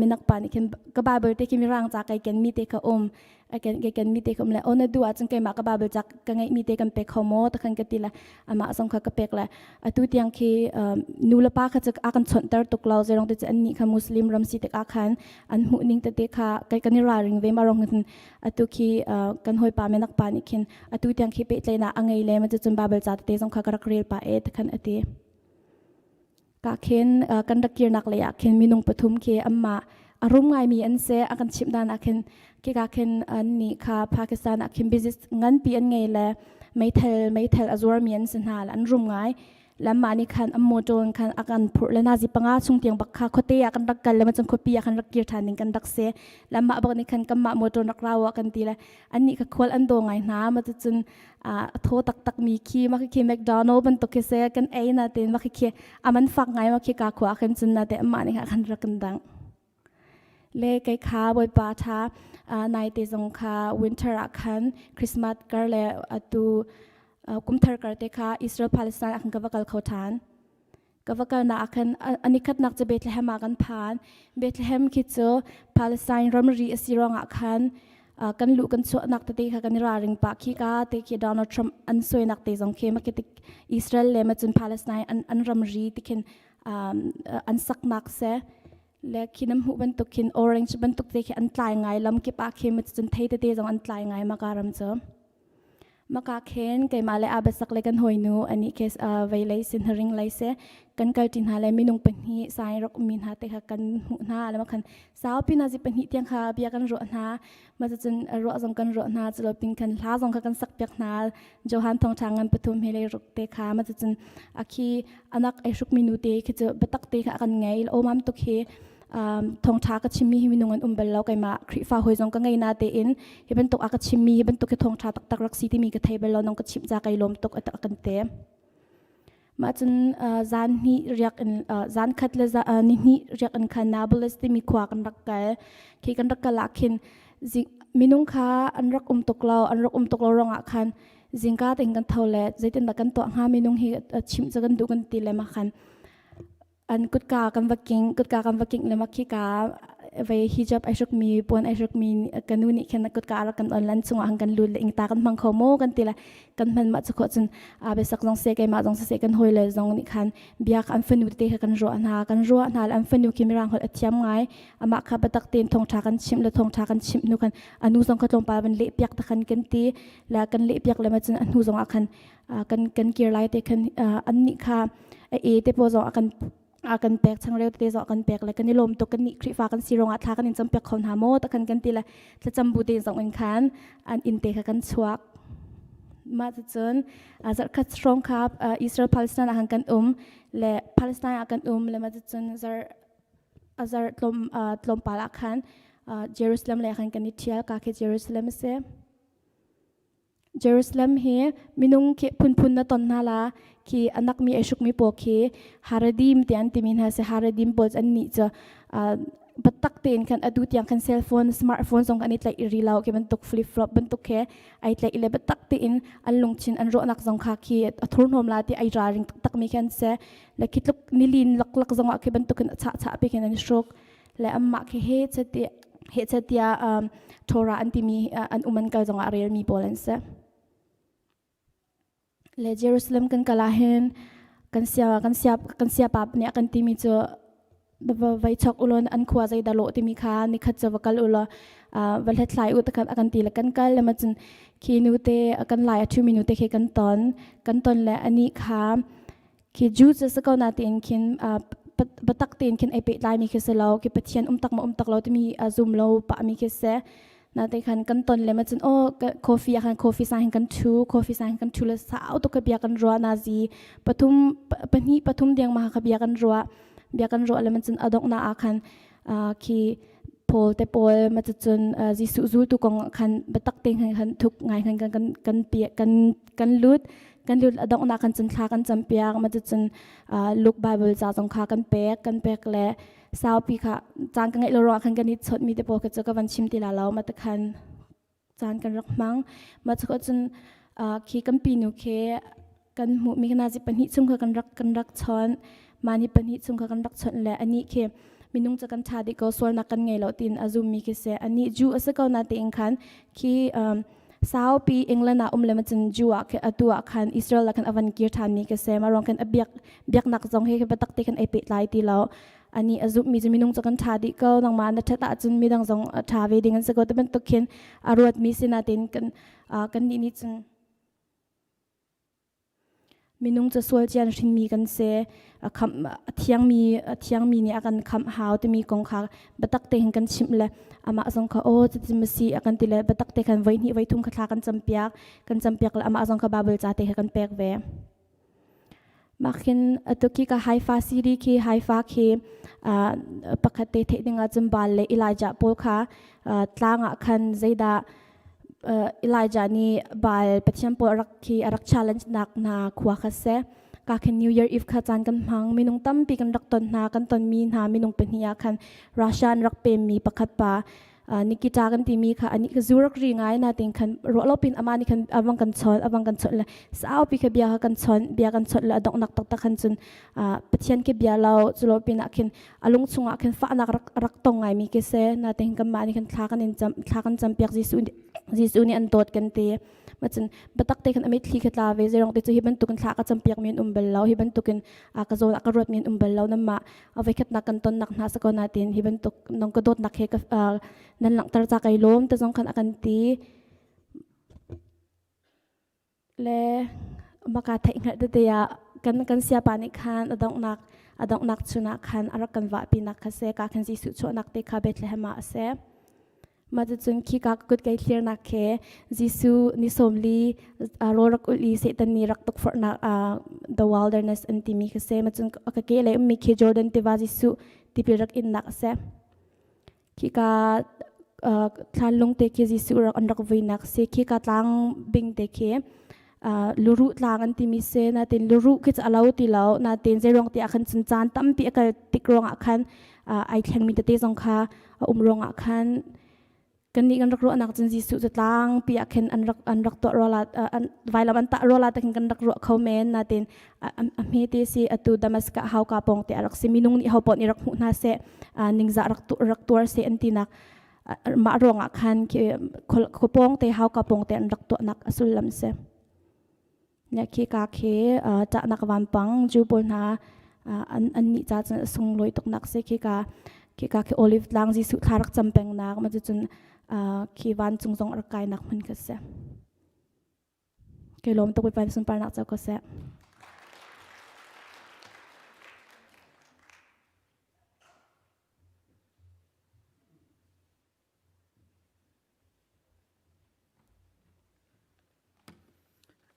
S7: minak pa nih khin ka bible te khi mirang ca kai ken mi te kha um ken ke ken mi te kha um le ona du ah cun keimah ka bible ca ka ngeih mi te kan pek kho maw ta khan ka ti le amah zong kha ka pek le atu tiang khi nu le pa kha cu a kan chonhter tuk lo zeirong te cu an nih kha muslim ram si tik ah khan an hmuh ning tete kha kai kan i ralring ve ma rong hin atu khi kan hoi pa menak pa nih khin atu tiang khi pehtlaihnak a ngei le ma cun Bible ca tete zong kha ka rak rel pa e ta khan ati ka khin kan rak kirnak lei ah khin minung pathum khi amma a rum ngaimi an se a kan chimh dan ah khin kika khin an nih kha Pakistan ah khin business nganpi an ngei le meithal meithal a zuarmi an si hna an rum ngai lamah nih khan an motor in khan a kan phurh le nazi panga chung tiang bak kha khuate ah kan rak kal le macun khuapi ah khan rak kir ṭhan ding kan rak si lamah bak nih khan kanmah motor rak rau ah kan ti le annih kha khual an daw ngai hna ma cucun a thaw taktak mi khi ma khi McDonald bantuk khi se kan ei na ten ma khi aman fak ngai ma khi ka khua khan cun na te amah nih khan rak kan dang Le kei kha Bawipa ṭha naite zong kha winter ah khan Christmas kar le atu kumthar kar te kha Israel Palestine ah khan ka va kal kho ṭhan. Ka va kalnak ah khan a nikhatnak cu Bethlehem ah kan phan. Bethlehem khi cu Palestine ramri a si ruangah khan kan luh kan chuahnak tete kha kan i ralring pah. Khi ka te khi Donald Trump an suainak te zong khi ma khi Israel le ma cun Palestine an ramri ti khin an saknak se le khi nam hmuh bantuk khin orange bantuk te khi an tlai ngai lam kip ah khi ma cun thei tete zong an tlai ngai maka ram cu. Maka khin keimah le Abasak le kan hawinu ani ke vei lei sin ring lei se kan kal ti hna le minung pahnih sai rak mi hna te kha kan hmuh hna le makhan saupi na zi pahnih tiang kha bia kan ruah hna ma cun ruah zong kan ruah hna chulo pin khan hla zong kha kan sak piak hna Johan thong tha ngan pathum he le ruk te kha ma cun akhi anak ai hruk mi nu te khi chu batak te kha kan ngei o mam tuk hi thawngṭha ka chimmi hi minung an um bal lo keimah Khrihfa hawi zong ka ngei na tein hi bantuk a ka chimmi hi bantuk hi thawngṭha taktak rak si timi ka thei bal lo nong ka chimh ca kai lawm tuk a kan te mah cun zan hnih riak in zan khat le ni hnih riak in khan Nablus timi khua kan rak kal khi kan rak kal ah khin minung kha an rak um tuk lo an rak um tuk lo ruangah khan zingka tein kan tho le zeitindah kan tuah hnga minung hi chimh cu kan duh kan ti le mah khan An kutka kan va king kutka kan va king le makhi ka vei hijab ai hruk mi puan ai hruk mi ka nu nih khin kutka rak kan on lan chungah han kan lut le ingta kan hmang kho maw kan ti le kan hman ma chu kho cun a besak zong se keimah zong se kan hoi le zong nih khan bia an fanu te kha kan ruah hna kan ruah hna le an fanu khi mirang holh a thiam ngai amah kha batak ten thongtha kan chimh le thongtha kan chimh nu khan anu zong kha tlawmpal van leh piak ta khan kan ti la kan leh piak le ma cun a hnu zong ah khan kan kan kir lai te khan an nih kha a e te po zong a kan a kan pek changreu te zong a kan pek le kan i lawm tuk kan nih Khrihfa kan si rongah thla kan in cam piak kho hna maw ta kan kan ti le thlacam bu te zong in khan an inn te kha kan chuak mah cun zarhkhat hrawng kha Israel Palestine ah kan um le Palestine ah kan um le mah cun zar azar tlawm tlawmpal ah khan Jerusalem le khan kan i thial ka khi Jerusalem a si Jerusalem hi minung khi phunphun na ton hna la khi anak mi ai hrukmi pawl khi Haredim ti an timi hna si Haredim pawl an nih cu biatak tein khan atu tiang khan cell phone smartphone zong an i tlaih ri lo khi bantuk flip flop bantuk khi ai tlaih le biatak tein an lungthin an ruahnak zong kha khi a thurhnawm la ti ai ralring taktak mi khi an si le khi tluk nilin laklak zong ah khi bantuk in a chah chah pi khin an i hruk le anmah khi he chati he chatia Torah an timi an uman kal zongah relmi pawl an si le Jerusalem kan kal ahhin kan sia kan sia kan sia pa nih kan timi cu vai chok ulon an khua zei da lo timi kha ni khat chu va kal ulo va hlethlai u takhat akan ti le kan kal le ma cun khi nu te kan lai a thu mi nu te khi kan ton kan ton le ani kha Khi Jew cu si ko na tiin khin biatak tein khin ai pehtlai mi khi si lo khi Pathian um tak ma um tak lo timi a zum lo pah mi khi si na te khan kan ton le ma cun oh coffee ah khan coffee sang hin kan thu coffee sang hin kan thu le sau tuk ka bia kan ruah na zi pathum pahnih pathum deng ma kha bia kan ruah bia kan ruah le ma cun adok na ah khan khi Paul te pawl ma cun Jesuh zultu kong khan biatak te khan thuk ngai khan kan kan kan kan kan lut kan lut a donghnak kan cun thla kan campiak ma cun Luke Bible ca zong kha kan pek kan pek le saupi kha caan ka ngeih lo ruangah khan kan i chawt mi te pawl kha cu ka van chim ti la lo ma te khan caan kan rak hmang ma cu cun khi kan pinu khi kan hmuh mi na zi pahnih chung kha kan rak kan rak chon ma ni pahnih chung kha kan rak chon le ani khi minung cu kan tha dih ko sualnak kan ngei lo tin a zum mi khi se ani ju a si ko na te in khan khi saupi England ah um le macun Jew ah atu ah khan Israel ah khan avan kir than mi ka se ma rong khan abiak biaknak zong he batak te khan ai pe tlai ti lo ani azup mi chu minung chu kan tha dih ko nangma na that ah cun midang zong tha ve ding an se ko te bantuk khin aruat mi sina tin kan kan ni ni cun Minung cu sual cian hrinmi kan si. A khamh a thiangmi a thiangmi nih a kan khamh hau timi kong kha biatak tein kan chimh le amah zong kha aw cutin ma si a kan ti le biatak te khan voi hnih voi thum kha thla kan campiak kan campiak le amah zong kha Bible ca te kha kan pek ve. Mah khin atu khi ka Haifa city khi Haifa khi pakhat te theih ding ahcun Baal le Elijah pawl kha tlang ah khan zeidah Elijah nih Baal pathian pawl a rak khi a rak challenge nak hna khua kha seh. Ka khin New Year Eve kha caan kan hmang. Minung tampi kan rak ton hna. Kan tonmi hna minung pahnih ah khan Russia an rak pemmi pakhat pa. Nikita kan timi kha ani ka zurak ri ngai na ting khan ro lo pin ama ni khan awang kan chon awang kan chon le sau pi kha bia kha kan chon bia kan chon le adong nak tak tak khan cun Pathian ke bia lo chulo pin ah khin alung chungah khin fa nak rak rak tong ngai mi ke se na ting kan ma ni khan thla kan in cham thla kan cham piak Jesu Jesu ni an dawt kan ti macun batak te khan amit thli kha tla ve zerong te chu hi bantukin thla ka cham piak min um bel lo hi bantukin a ka zawn a ka ruat min um bel lo nam ma avai khat nak kan ton nak hna sako na tin hi bantuk nong ka dawt nak he ka nan langhter cha kai lom te zong khan akan ti le maka theih hngalh tete ah kan kan siapa nih khan a donghnak a donghnak chunah khan a rak kan vahpi nak kha se ka khan Jesuh chuahnak te kha Bethlehem ah a si. Mah cucun khi ka kut kai thlirnak he Jesuh ni 40 rawl rak ulh i Satan nih rak tukforhnak the wilderness an timi kha si. Macun ka ke lei ummi khi Jordan tiva Jesuh tipil rak innak a si. Khika thlanlung te khi Jesuh rak an rak vuinak si. Khika tlang bing te khi luruh tlang an timi si. Natin luruh khi cu a lo ti lo. Natin zeiruang ti ah khan cun caan tampi a kal tik ruangah khan ai thlengmi tete zong kha a um ruangah khan kannih kan rak ruahnak cun Jesuh cu tlangpi ah khin an rak an rak tuah ruala an vailam an tah ruala te khin kan rak ruah kho men natin a hme te si atu Damascus hauka pawng te a rak si minung nih ho paoh nih rak hmuh hna seh ningzah rak rak tuar seh an tinak mah ruangah khan khua pawng te hauka pawng te an rak tuahnak a sullam si. Ne khi ka khi ṭahnak vampang Jew pawl hna an an nih ca cun a sunglawi tuknak si khi ka khi ka khi olive tlang Jesuh thla rak cam pengnak ma cun khi vancung zong rak kainak hmun kha si. Ke lawm tuk Bawipa sunparnak co ko seh.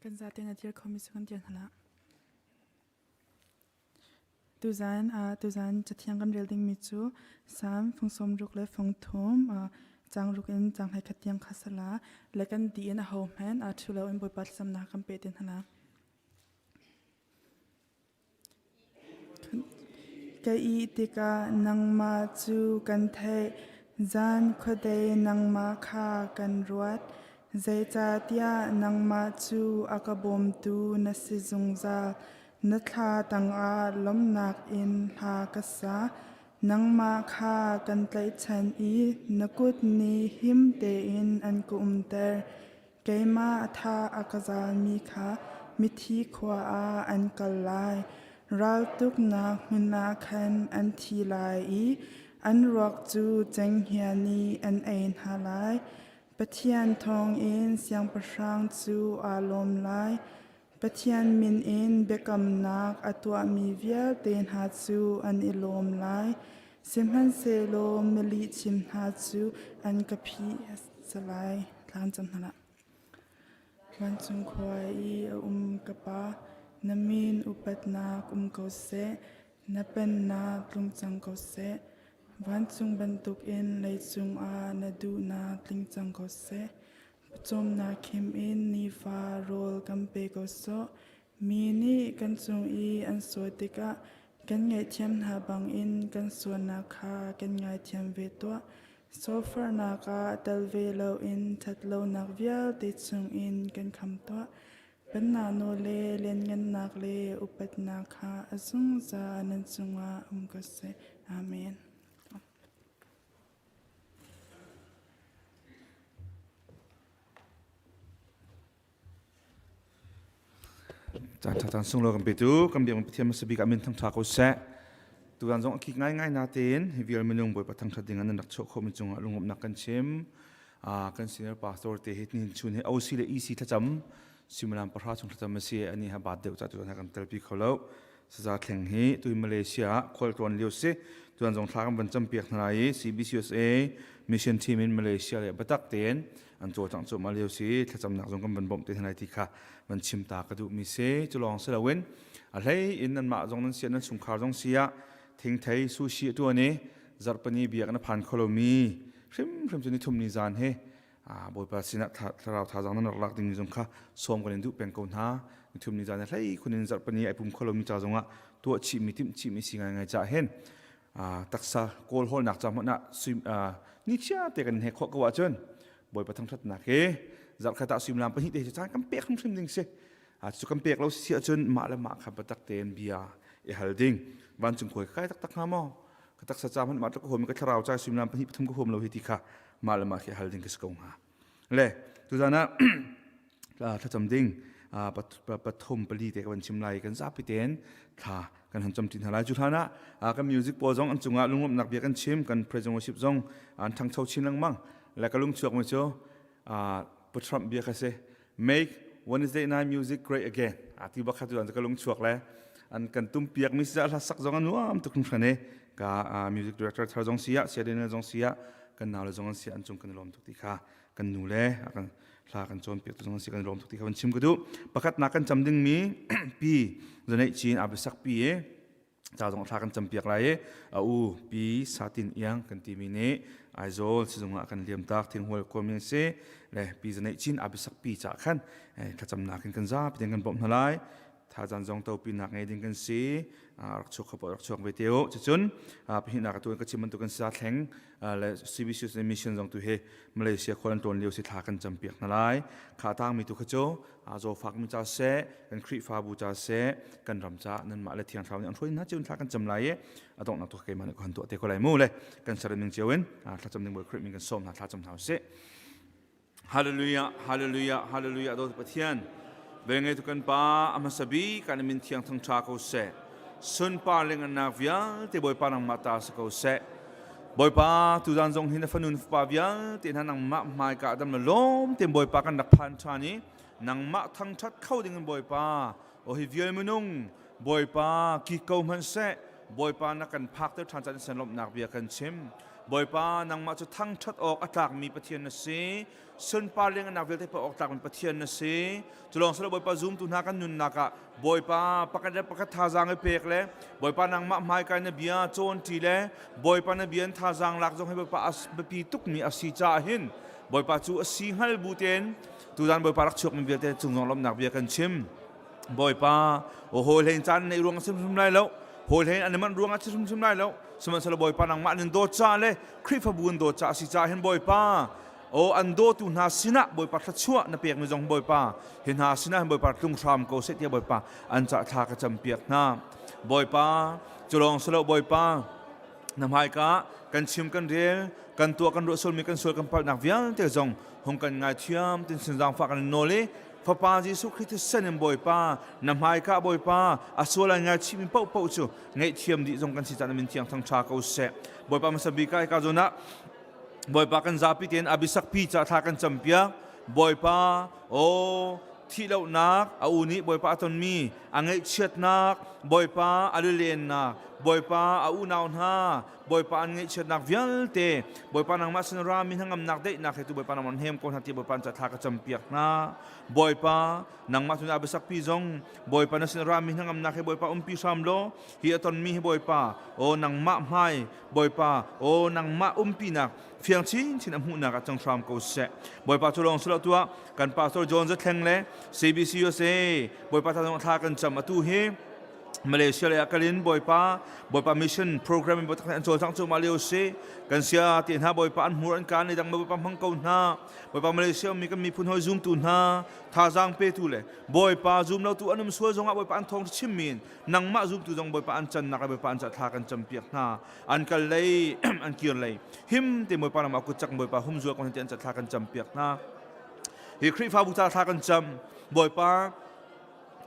S8: Kan zaten a dir khomi cu kan dir hna lah. Tuzan tuzan cathiang kan rel dingmi cu Salm fung 60 le fung thum cang ruk in cang hlei khat tiang kha sala le kan di in a ho hmanh a thu lo in Bawipa thlacamnak kan pe te hna la. Ka ih tikah nangmah cu kan theih, zan khuadei nangmah kha kan ruat. Zeicahtiah nangmah cu a ka bawmtu na si zungzal. Na thla tangah lawmhnak in hla ka sa. Nangmah kha kan tlaihchan i na kut nih him tein an ka umter. Keimah a tha a ka zalmi kha mithi khua ah an kal lai. Raltuknak hmun ah khan an thi lai i an ruak cu cenghngia nih an ei hna lai. Pathian thawngin siangpahrang cu aa lawm lai. Pathian min in biakamnak a tuahmi vialte hna cu an i lawm lai. Sihmanhsehlaw milihchim hna cu an ka phih lai. Thlan cam hna hlah. Vancung khua i a um ka Pa, na min upatnak um ko seh, na pennak tlung cang ko seh. Vancung bantukin leicung ah na duhnak tling cang ko seh. Pawcawmnak khim in nifa rawl kan pe ko sawh. Mi nih kan cung i an sual tikah kan ngaihthiam hna bangin kan sualnak kha kan ngaithiam ve tuah. Sofarnak ah tel ve loin ṭhatlonak vialte chungin kan kham tuah. Pennak nawl le lianngannak le upatnak kha a zungzal nan cungah um ko seh. Amen.
S9: Caan ṭha caan sunglawi kan petu kan biak Pathian hmasa bik ah min thangṭha ko seh. Tutan zong a kik ngaingai natein hi vial minung Bawipa thangṭhat ding ah nan rak chuah khawhmi cungah lungawmnak kan chim. Kan senior pastor te hi nihin chun hi OC le EC thlacam suimilam 10 chung thlacam a si ani ha baat deuh ca tutan ha kan telpi kho lo. Saza thleng hi tui Malaysia ah khualtlawn lio si. Tuan zong thla kan van campiak hna lai i CBCUSA mission team in Malaysia le batak tein an cawlcangh cuahmah lio si thlacamnak zong kan van bawmh te hna lai ti kha van chim ta ka duhmi si. Cu lawng si loin a hlei in nanmah zong nan sia nan chungkhar zong si ah thingthei sushi a tuan i zarhpini biak na phan kho lomi hrimhrim cu nithum ni zan he Bawipa sinah thlarau thazaang nan rak lak ding zong kha sawm kan in duh peng ko hna. Nithum ni zan hlei khun in zarhpini ai pum kho lomi ca zongah tuah chihmi timh chihmi si ngaingai ca hen taksa kawl hawlnak ca hmanh ah. Ni chia te kan he khawh ko ahcun Bawipa thangṭhatnak hi zarhkhat ah suimilam pahnih te hi caan kan pek hrimhrim ding si. Cu kan pek lo si ahcun mah le mah kha biatak tein bia i hal ding. Vancung khuai ka kai taktak hnga maw? Ka taksa ca hmanh mah tluk ka huam i ka thlarau ca suimilam pahnih pathum ka huam lo hi ti kha mah le mah khi hal ding ka si ko hnga. Le tuzan ah thlacam ding pathum pali te ka van chim lai kan zapi tein thla kan han cam ṭi hna lai. Cu hlan ah kan music pawl zong an cungah lunglawmhnak bia kan chim, kan praise and worship zong an ṭhangcho chin lengmang. Le ka lungchuak mi cu Pu Trump bia kha si. Make Wednesday night music great again. A ti bak kha tu ka lungchuak le an kan tum piak mi si hla sak zong a nuam tuk hringhran i ka music director thar zong si ah Sia Daniel zong si ah kan nau le zong an si an cung kan i lawm tuk ti kha kan nu le kan hla kan cawnpiak tu zong si kan lawm tuk ti kha van chim ka duh. Pakhatnak kan cam ding mi pi zaneih chin abisak pi e ca zong thla kan campiak lai i a u pi satin iang kan timi nih Aizawl sizung ah kan liam tak thinghual khuami an si le pi zaneih chin abisak pi ca khan thlacamnak in kan zapi ten kan bawmh hna lai. Thazan zong topi nak ngei ding kan si, rak chuak kho rak chuak ve te u. Cucun pahnihnak atu ka chim bantuk kan sa thleng le CBC mission zong tu hi Malaysia khual an tlawn lio si, thla kan campiak hna lai. Kha tang mi tu kha cu zawfak mi ca seh, kan Khrihfabu ca seh, kan ram ca nanmah le Thiang Thlarau nih an hruai hna cun thla kan cam lai i a donghnak tu keimah nih ka han tuah te ko lai mu. Le kan saram ning cio in thlacam ding Bawi Khrih min kan sawm hna, thla cam hna usih. Hallelujah, hallelujah, hallelujah. Dawt Pathian, velngeitu kan Pa, a hmasa bik kan min thiang thangṭha ko seh. Sunpar le ngannak vialte Bawipa nangmah ta si ko seh. Bawipa, tuzan zong hi na fanu na fapa vialte hna nangmah hmaika dam le lawm tein Bawipa kan rak phan ṭhan i nangmah thangṭhat kho ding in Bawipa, o hi vial minung Bawipa ki ko hmanh seh, Bawipa na kan phakter ṭhan caan in lawmhnak bia kan chim. Bawipa, nangmah cu thangṭhat awk a tlakmi Pathian na si. Sunpar lenganak vialte pa awk tlakmi Pathian na si. Cu lawng silo Bawipa, zumtu hna kan nunnak ah Bawipa pakhat le pakhat thazaang i pek le Bawipa nangmah hmaikai na bia cawnṭi le Bawipa na bia in thazaang lak zong hi Bawipa a biapi tukmi a si caah hin Bawipa cu a si hngal bu tein tuzan Bawipa rak chuakmi vialte cung zong lawmhnak bia kan chim. Bawipa, hawi hlein caan neih ruang a si hrimhrim lai lo. Hawi hlein an i manh ruang a si hrimhrim lai lo. Sihmanhsehlaw Bawipa nangmah nan dawt caah le Khrihfabu an dawt caah a si caah hin Bawipa, aw an dawtu hna sinah Bawipa thluachuah na pekmi zong Bawipa, hi hna sinah hin Bawipa tlung hram ko seh tiah Bawipa an cah thla ka campiak hna. Bawipa, cu lawng si lo Bawipa, na hmaika kan chim kan rel kan tuah kan ruah sualmi kan sual kan palhnak vialte zong hung kan ngaithiam tin sin zaangfah kan in nawl i Fapa Jesuh Khrist thisen in Bawipa na hmaika Bawipa a sual ai ngaichihmi paohpaoh cu ngaihthiam dih zong kan si caan min thiang thangṭha ko seh. Bawipa hmasa bik ah hika zawn ah Bawipa kan zapi tein abisak pi ca thla kan campiak. Bawipa aw thihlohnak a u nih Bawipa a tonmi a ngaihchiatnak Bawipa a lilennak Bawipa a unau hna Bawipa an ngaihchiatnak vialte Bawipa nangmah sin rami hnangamnak daihnak he tu Bawipa nangmah hnem ko hna ti Bawipa an ca thla ka campiak hna. Bawipa nangmah tun abisak pi zong Bawipa na sin rami hnangamnak he Bawipa umpi hram law hi a tonmi hi Bawipa o nangmah hmai Bawipa o nangmah umpinak fiang chinchin a hmuhnak ah cang hram ko seh. Bawipa cu lawng silo tuah kan pastor John Zathleng le CBC USA Bawipa ta zong thla kan cam atu hi Malaysia lei ah kalin Bawipa Bawipa mission program in an cawlcang cu mah lio si kan sia te hna Bawipa an hmur an kaan dang Bawipa hmang ko hna. Bawipa Malaysia mi kan miphun hoi zoom tu hna thazaang pe tu le Bawipa zoom lo tu an um sual zongah Bawipa an thawng chim min nangmah zoom tu zong Bawipa an cannak le Bawipa an ca thla kan cam piak hna. An kal lei an kir lei him te Bawipa nangmah kut cak Bawipa humzual ko te an ca thla kan cam piak hna. Hi Khrihfabu ca thla kan cam Bawipa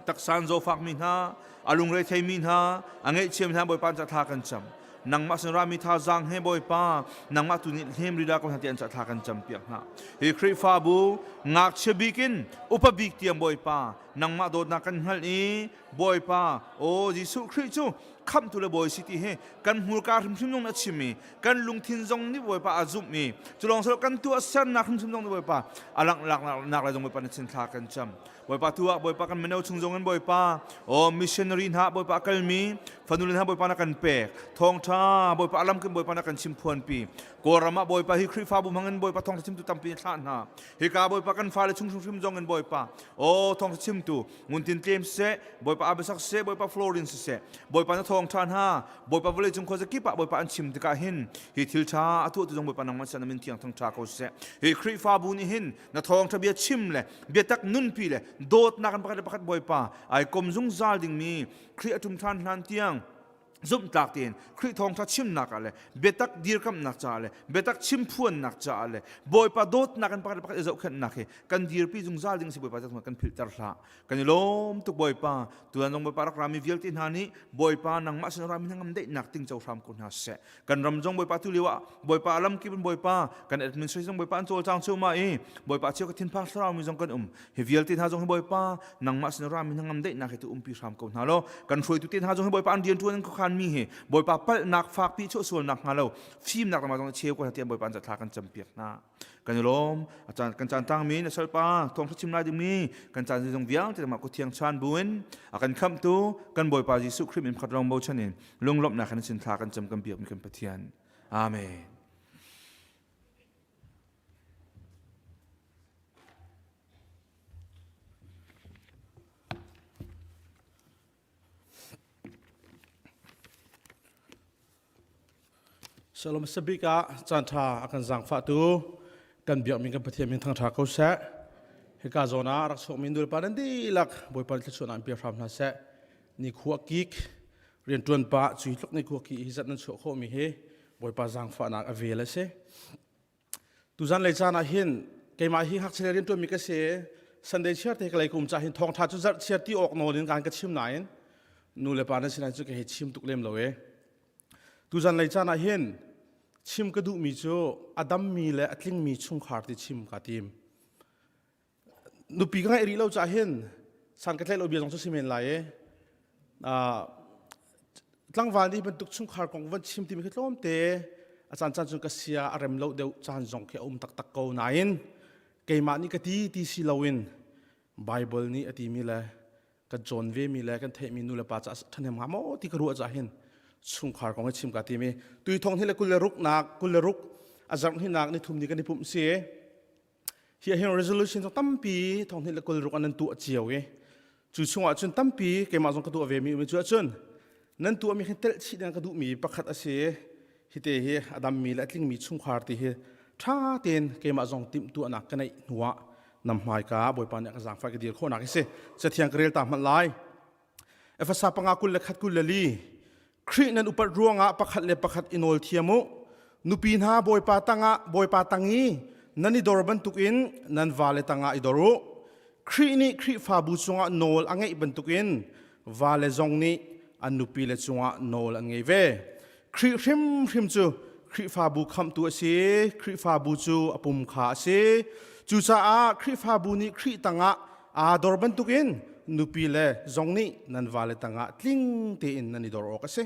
S9: taksan zawfakmi hna, a lungre theimi hna, a ngaihchiami hna Bawipa an thla kan cam. Nangmah sin rami thazaang he Bawipa, nangmah tu nih hnem rila ko hna ti an thla kan cam piak hna. Hi Khrihfabu ngakchia bik in upa bik tiang Bawipa, nangmah dawtnak kan hngalh i Bawipa, aw Jesuh Khrih cu khamhtu le Bawi si ti hi kan hmurka hrimhrim zong na chim i kan lungthin zong nih Bawipa a zumh i cu lawng silo kan tuah sernak hrimhrim zong nih Bawipa a langlaknak le zong Bawipa na chin thla kan cam. Bawipa tu ah Bawipa kan mino chung zong in Bawipa o missionary hna Bawipa a kalmi fanule hna Bawipa na kan pek thawngtha Bawipa alam kin Bawipa na kan chim phuanpi Kawlram ah Bawipa hi Khrihfabu hmang in Bawipa thawngtha chimtu tampi thlah hna hika Bawipa kan fale chung hrimhrim zong in Bawipa o thawngtha chimtu. chimtu Ngun Tin Tlem siseh, Bawipa Abisak siseh, Bawipa Florin siseh, Bawipa na thawngṭha hna, Bawipa vawleicung khuazakip ah Bawipa an chim tikah hin hi thil ṭha a tuahtu zong Bawipa nangmah sin na min thiang thangṭha ko siseh. Hi Khrihfabu nih hin na thawngṭha bia chim le biatak nunpi le dawtnak in pakhat le pakhat Bawipa ai kom zungzal dingmi Khrih a ṭum ṭhan hlan tiang zumhtlak tein Khrih thawngṭha chimnak ah le biatak dirkamhnak caah le biatak chimphuannak caah le Bawipa dawtnak in pakhat le pakhat i zohkhenhnak hi kan dirpi zungzal ding si Bawipa kan philhter hlah. Kan i lawm tuk Bawipa. Tuan zong Bawipa rak rami vialte hna nih Bawipa nangmah sin rami hnangam daihnak ting co hram ko hna seh. Kan ram zong Bawipa tu lio ah Bawipa lam kip in Bawipa kan administration Bawipa an cawlcang cuahmah i Bawipa cheu ka thinphang thlarau mi zong kan um. Hi vialte hna zong hi Bawipa nangmah sin rami hnangam daihnak hi tu umpi hram ko hna law kan hruaitu te hna zong hi Bawipa an rian ṭuan an khuakhan mi hi Bawipa palhnak fakpi chuah sualnak hnga lo fimnak ram zong cheu ko hna tiah Bawipa an thla kan campiak hna. Kan i lawm. A caan kan caan tangmi na salpa thawngṭha chim lai dingmi kan caan zong vialte mah kuthiang chan buin a kan khamhtu kan Bawipa Jesuh Khrih min khat lawng bochan in lunglawmhnak kan sin thla kan cam kan biakmi kan Pathian. Amen.
S5: Shalom sabik ah caan ṭha a kan zaangfahtu kan biakmi kan Pathian min thangṭha ko seh. Hika zawn ah rak chuakmi nulepa nan dihlak Bawipa nih thluachuahnak in pe hram hna seh. Ni khua kik rianṭuan pah cui tluk ni khua ki hi zat nan chuah khawhmi hi Bawipa zaangfahnak a vel a si. Tuzan lei caan ah hin keimah hi ngakchia le rianṭuanmi ka si. Sunday chiar te ka lei kum cah hin thawngṭha cu zarh chiar ti awk nawl in kaan ka chim nain nu le pa nan sinah cu ka hei chim tuk lem lo e. Tuzan lei caan ah hin chim ka duhmi cu a dammi le a tlingmi chungkhar ti chim kaa tim. Nupi ka ngeih rih lo cah hin san ka tlaih lo bia zong cu si men lai e. Tlangval nih bantuk chungkhar kong van chim timi khi tlawmte a caan caan cun ka sia a rem lo deuh caan zong khi a um taktak ko nain keimah nih ka ti ti si loin Bible nih a timi le kan cawn ve mi le kan theihmi nu le pa caah ṭhahnem hnga maw ti ka ruah cah hin chungkhar kong i chim ka timi tui thong hi le 26 nak 26 a zarh hnih ni thum ni kan i pumh si Hi ahhin resolution zong tampi thonghnih le 26 an nan tuah cio i cu chungah cun tampi keimah zong ka tuah ve mi um cu ahcun nan tuahmi khi telh chih ding ka duhmi pakhat a si hite hi a dammi le a tlingmi chungkhar ti hi ṭha tein keimah zong timhtuahnak ka neih hnuah nam hmaika Bawipa nih a ka zaangfah ka dir khawhnak hi si cathiang ka rel ta hmanh lai Efasa panga 21 24 Khrih nan upat ruangah pakhat le pakhat i nawl thiam u. Nupi hna Bawipa tangah Bawipa tang i nan i dor bantukin nan vale tangah i dor u. Khrih nih Khrihfabu cungah nawl a ngeih bantukin vale zong nih an nupile cungah nawl an ngei ve. Khrih hrimhrim cu Khrihfabu khamhtu a si, Khrihfabu cu a pum kha a si. Cucaah Khrihfabu nih Khrih tangah aa dor bantukin nupi le zong nih nan vale tangah tling tein nan i dor awk a si.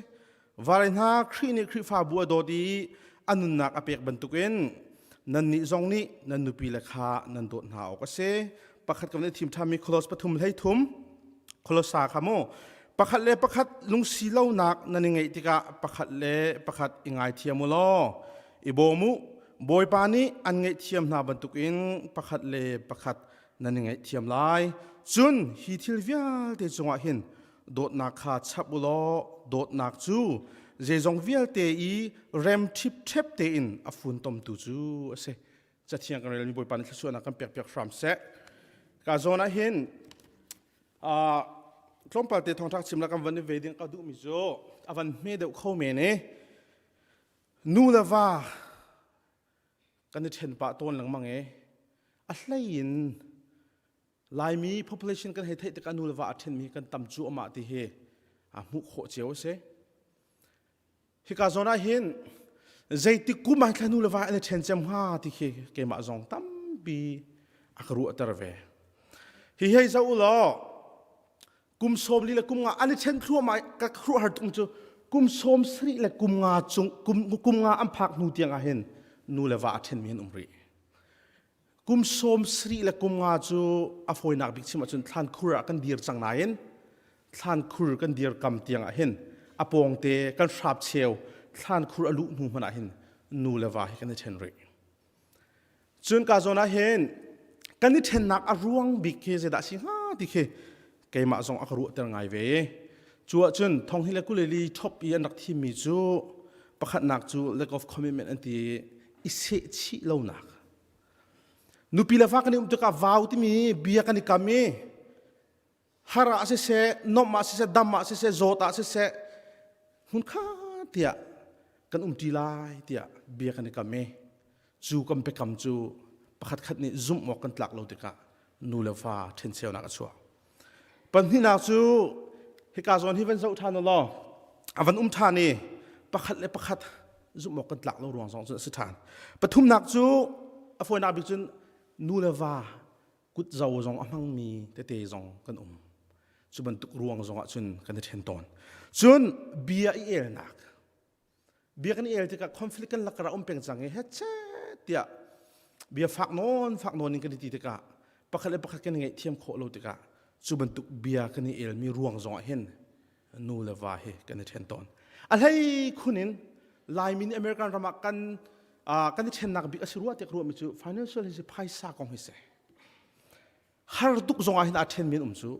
S5: Vale hna Khrih nih Khrihfabu a dawt i a nunnak a pek bantukin nannih zong nih nan nupi le kha nan dawt hna awk a si. Pakhat kan i thim ṭhanmi Kolos pathum hlei thum Kolosa kha mu pakhat le pakhat lungsi lonak nan i ngeih tikah pakhat le pakhat i ngaithiam u law i bawm u Bawipa nih an ngaihthiam hna bantukin pakhat le pakhat nan i ngaihthiam lai. Cun hi thil vialte cungah hin dawtnak kha chap u law dawtnak cu zeizong vialte i rem ṭhipṭhep tein a funtomtu cu a si. Cathiang kan relmi Bawipa nih thluachuahnak kan pekpiak hram seh. Ka zawn ah hin tlawmpal te thawngṭha chim la kan van i ve ding ka duhmi cu a van hme deuh kho men i nu le va kan i ṭhen pah tawn lengmang i a hlei in Laimi population kan hei theih tikah nu le va a ṭhenmi kan tam cuahmah ti hi a hmuh khawh cio a si. Hika zawn ah hin zeitik kum ah thla nu le va an i ṭhen cem hnga ti khi keimah zong tampi a ka ruahter ve. Hi hei zoh u law kum 40 le kum nga an i ṭhen thluahmah ka khuaruahhar tung cu kum 70 le kum nga cung kum, kum nga an phak hnu tiang ah hin nu le va a ṭhenmi an um rih. Kum 70 le kum nga cu a fawinak bik chim ahcun thlankhur ah kan dir cang nain thlankhur kan dir kam tiang ah hin a pawngte kan hrap cheu thlankhur a luh hnu hmanh ah hin nu le va hi kan i ṭhen rih. Cun ka zawn ah hin kan i ṭhennak a ruang bik khi zeidah si hnga ti khi.
S10: Keimah zong a ka ruahter ngai ve. Cu ahcun thong hi le kuleli chop i an rak thimmi cu pakhatnak cu lack of commitment an ti i seh chih lonak. Nupi le fa kan i um tikah vau timi bia kan i kam i har ah siseh, nomh ah siseh, dam ah siseh, zawt ah siseh, hmunkha tiah kan umṭi lai tiah bia kan i kam i cu kan biakam cu pakhatkhat nih zumh awk kan tlak lo tikah nu le fa ṭhencheunak a chuak. Pahnihnak cu hika zawn hi van zoh ṭhan u law a van um ṭhan i pakhat le pakhat zumh awk kan tlak lo ruang zong cu a si ṭhan. Pathumnak cu a fawinak bik cun nu le va kutzo zong a hmangmi tete zong kan um. Cu bantuk ruang zong ah cun kan i ṭhen tawn. Cun bia i elnak. Bia kan i el tikah conflict kan lakar ah um peng cang i hechet tiah bia fak nawn fak nawn in kan i ti tikah pakhat le pakhat kan i ngaihthiam khawh lo tikah cu bantuk bia kan i elmi ruang zong ah hin nu le va hi kan i ṭhen tawn. A hlei khun in Laimi nih American ram ah kan kan i ṭhennak bik a si rua tiah ka ruahmi cu financial hi si phaisa kong hi si. Har tuk zong ah hin aa ṭhenmi an um cu.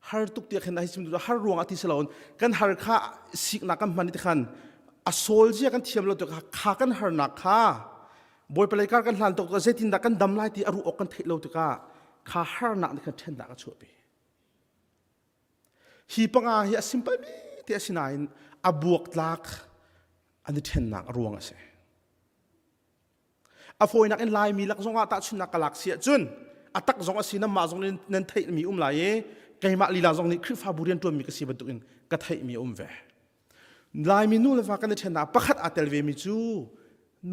S10: Har tuk tiah khin ai sim har ruang ah ti si loin kan har kha siknak kan hman ti khan a sawl zia kan thiam lo tikah kha kan harnak kha Bawipa lei kar kan hlan tuk zeitindah kan dam lai ti a ruh awk kan theih lo tikah kha harnak nih khan ṭhennak a chuahpi. Hi panga hi a simple mi te a si nain a buaktlak an i ṭhennak a ruang a si. A fawinak in Laimi lak zongah tahchunhnak ka lak si ahcun a tak zong a si nanmah zong nih nan theihmi um lai i keimah lila zong nih Khrihfabu rianṭuanmi ka si bantukin ka theihmi a um ve. Laimi nu le va kan i ṭhennak pakhat aa tel vemi cu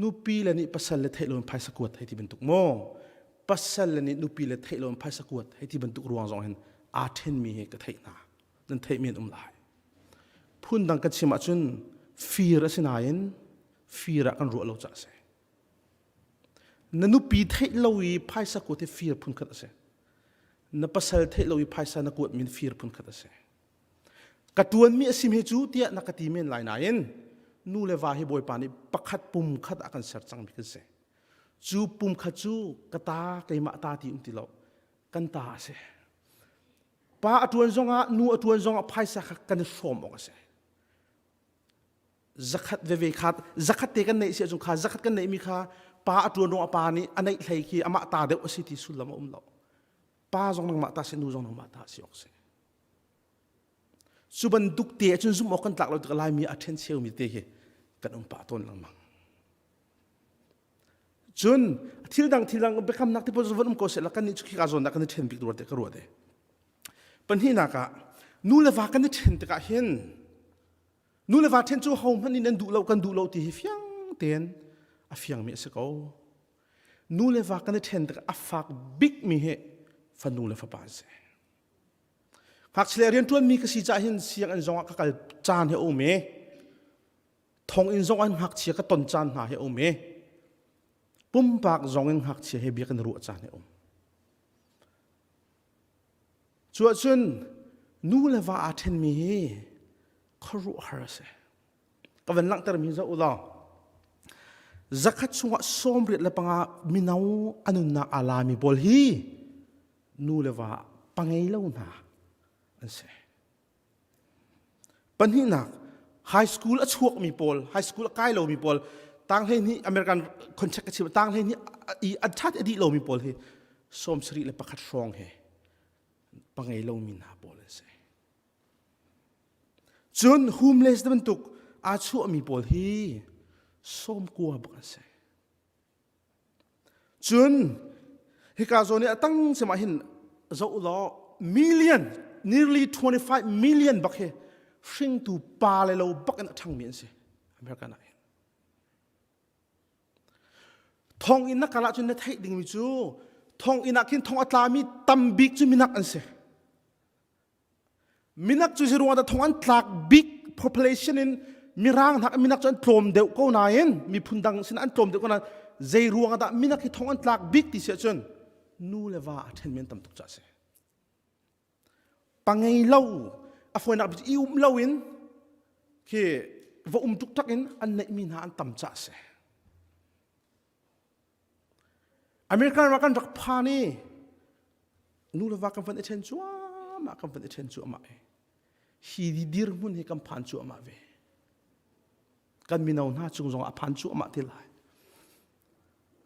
S10: nupi le nih pasal le theih loin phaisa kuat hei ti bantuk maw pasal le nih nupi le theih loin phaisa kuat hei ti bantuk ruang zong hin aa ṭhenmi hi ka theih hna nan theihmi an um lai phundang kan chim ahcun fir a si nain fir ah kan ruah lo caah a si. Na nupi theih lo i phaisa kuat hi fir phunkhat a si. Na pasal theih lo i phaisa na kuat min fir phunkhat a si. Ka tuanmi a sim he cu tiah na ka ti men lai nain nu le va hi Bawipa nih pakhat pum khat ah kan ser cangmi kan si. Cu pum khat cu ka ta keimah ta ti um ti lo kan ta a si. Pa a tuan zongah nu a tuan zongah phaisa kha kan i hrawm awk a si. Zakhat veve kha zakhat te kan neih si ahcun kha zakhat kan neihmi kha pa a ṭuan ruang ah pa nih a neih hlei khi amah ta deuh a si ti sullam a um lo. Pa zong nangmah ta si nu zong nangmah ta si awk si. Cu bantuk te ahcun zumh awk kan tlak lo tikah Laimi a ṭhen cheumi te hi kan um pah tawn lengmang. Cun thil dang thil dang biakamnak te pawl van um ko seh la kan nih cu khika zawn dah kan i ṭhen bik rua te ka ruah te. Pahnihnak ah nu le va kan i ṭhen tikah hin Nu le va ṭhen cu hohmanh nih nan duh lo kan duh lo ti hi fiang tein a fiangmi a si ko. Nu le va kan i ṭhen tikah a fak bikmi hi fanu le fapa an si. Ngakchia le rianṭuanmi ka si caah hin sianginn zongah ka kal caan hi a um i thonginn zong ah ngakchia ka ton caan hna hi a um i pumpak zong in ngakchia he bia kan ruah caan hi a um. Cu ahcun nu le va aa ṭhenmi hi khuaruahhar a si. Ka van langhtermi zoh u law zakhat chungah 85 mino a nunnak aa lami pawl hi nu le va pangei lo hna an si. Pahnihnak, high school a chuakmi pawl, high school a kai lomi pawl, tanghleihnih American contract ka chim, tanghleihnih i a ṭhat a dih lomi pawl hi 71 hrawng he pangei lomi hna pawl an si. Cun homeless bantuk aa chuahmi pawl hi 90 bak an si. Cun hika zawn i a tang cem ah hin zoh law million nearly 25 million bak hi hringtu pa le lo bak in a ṭhangmi an si American ah hin. Thonginn na kal ahcun na theih dingmi cu thonginn ah khin thong a tlami tam bik cu minak an si. Minak cu ziruang ah thong an tlak bik population in mirang hnak minak cu an tlawm deuh ko nain miphun dang sin an tlawm deuh ko nain zei ruang ah dah minak hi thong an tlak bik ti si ahcun nu le va a ṭhen men tam tuk ca si. Pangei lo a fawinak bik i um lo in khi va um tuk tak in an neihmi hna an tam ca si. American ram kan rak phan i nu le va kan van i ṭhen cuahmah. cuahmah kan van i ṭhen cuahmah i hi dirhmun hi kan phan cuahmah ve. Kan mino hna cung zong a phan cuahmah te lai.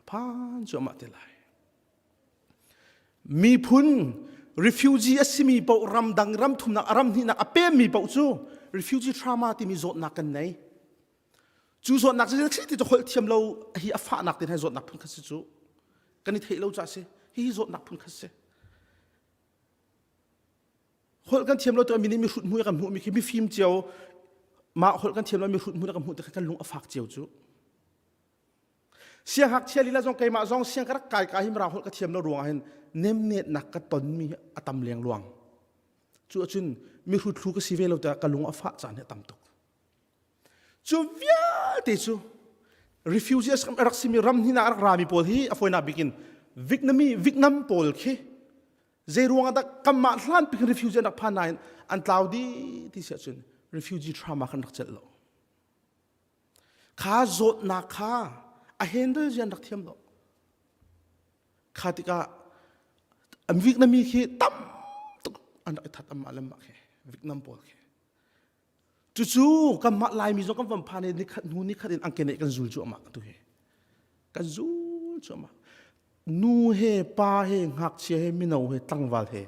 S10: A phan cuahmah te lai. Miphun refugee a simi paoh ramdang ramthumnak ram hnihnak a pemmi paoh cu refugee trauma timi zawtnak kan nei. Cu zawtnak cu thli ti holh thiam lo hi a fahnak te hi zawtnak phun khat si cu. Kan i theih lo ca si. Hi zawtnak phun khat si. Holh kan thiam lo tu mi nih mi hrut hmu kan hmuh mi khi mifim cio mah holh kan thiam lo mi hrut hmu kan hmuh te kan lung a fak cio cu. Siangngakchia lila zong keimah zong siang ka rak kai ka hi mirang holh ka thiam lo ruangah hin nemnetnak ka tonmi a tam lengluang. Cu ahcun mihrut thlu ka si ve lo tiah ka lung a fah caan hi a tam tuk. Cu vialte cu refugees a rak simi ram hnih ah a rak rami pawl hi a fawinak bik in Vietnami Vietnam pawl khi zei ruangah dah kanmah hlan pikin refugee an rak phan nain an tlau dih ti si ahcun refugee trauma kan rak celh lo. Kha zawtnak kha a handle zia an rak thiam lo. Kha tikah Vietnami khi tam tuk an rak i that anmah le mah khi Vietnam pawl khi. Cucu kanmah Laimi zong kan van phan i nikhat hnu nikhat in an keneh kan zul cuahmah tu hi. Kan zul cuahmah. Nu he pa he ngakchia he mino he tlangval he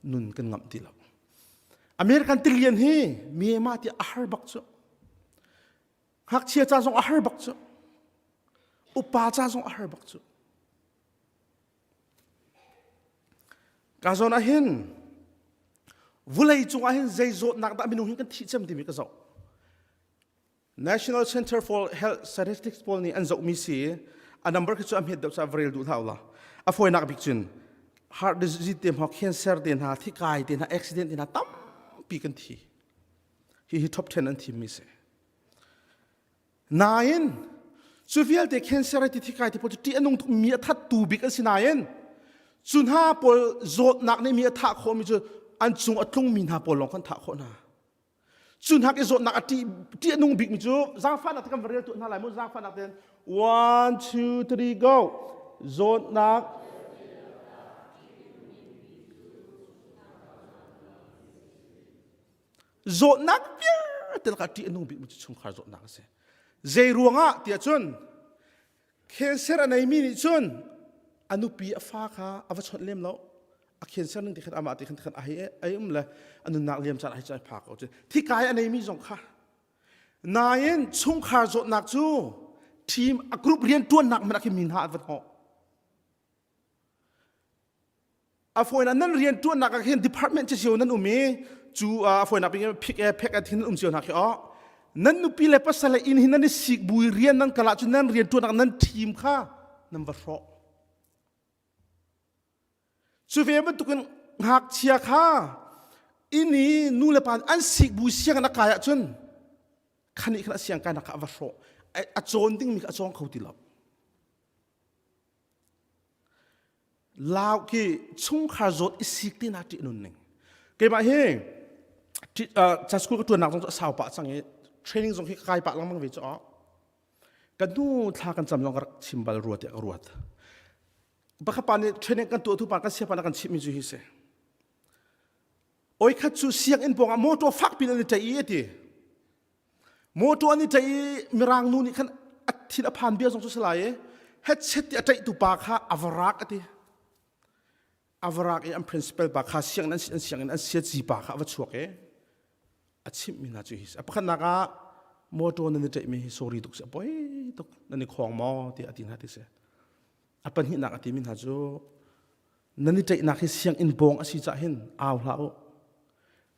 S10: nun kan ngamh ti lo. American tilian hi Myanmar ti a har bak cu. Ngakchia ca zong a har bak cu. Upa ca zong a har bak cu. Ka zawn ah hin vulei cung ah hin zei zawtnak dah minung hin kan thih cem timi ka zoh. National Center for Health Statistics pawl nih an zohmi si a number khi cu a hmet deuh caah va rel duh hlah ulaw a fawinak bik cun heart disease te hna cancer te hna thikai te hna accident te hna tampi kan thi hi hi top 10 an thimmi si nain cu vialte cancer ti thikai te pawl cu ṭih a nung mi a thattu bik an si nain cu hna pawl zawtnak nih mi a thah khawhmi cu an cung a tlungmi hna pawl lawng kan thah khawh hna Cu hnak i zawtnak a ṭih ṭih a nung bikmi cu zaangfahnak te kan va rel tuah hna lai mu zaangfahnak tein one two three go zawtnak zawtnak vialte lakah ṭih a nung bikmi cu chungkhar zawtnak a si zei ruangah tiah cun Cancer a neimi nih cun a nupi a fa kha a va chawnh lem lo. A cancer ning ti khan amah ti khan khan a hei ai um le a nunnak liam caan a hei caan pha ko cun thikai a neimi zong kha nain chungkhar zawtnak cu team a group rian tuannak hmanh ah khin mi hna an va hnawh. A fawinak nan rian ṭuannak ah khin department cio nan um i cu a fawinak bik phik e phek e thin um cio hna khi o nan nupi le pasal le inn hi nan i sik bui rian nan kal ahcun nan rian ṭuannak nan team kha nan va hrawh cu ve bantukin ngakchia kha inn i nu le pa an sik bu siang an a kai ahcun khani khan a siang kainak kha a va hrawh a cawn dingmi kha a cawng kho ti lo Lau khi chungkhar zawt i sik ti na ṭih nun ning. Keimah hi ca school ka ṭuannak zong cu a sau pah cang i training zong hi ka kai pah lengmang ve cu Kan hnu thla kan cam zong ka rak chim bal rua tiah ka ruat. Pakhat pa nih training kan tuah tu pa kan siapa na kan chimh mi cu hi si. Oi khat cu sianginn pawng ah motor fak pin an i ṭei i a ti. Mawṭaw an i ṭaih i mirang nu nih khan a thin a phan bia zong cu si lai i headset ti a ṭaihtu pa kha a va rak a ti. A va rak i an principal pa kha sianginn an an sianginn an siaci pa kha a va chuak i a chimhmi hna cu hi a pakhatnak ah mawṭaw nan i ṭaihmi hi sorry tuk si a poi tuk nan i khawng maw tiah a ti hna ti si. A pahnihnak a timi hna cu nan i ṭaihnak hi sianginn pawng a si cah hin au hlah u.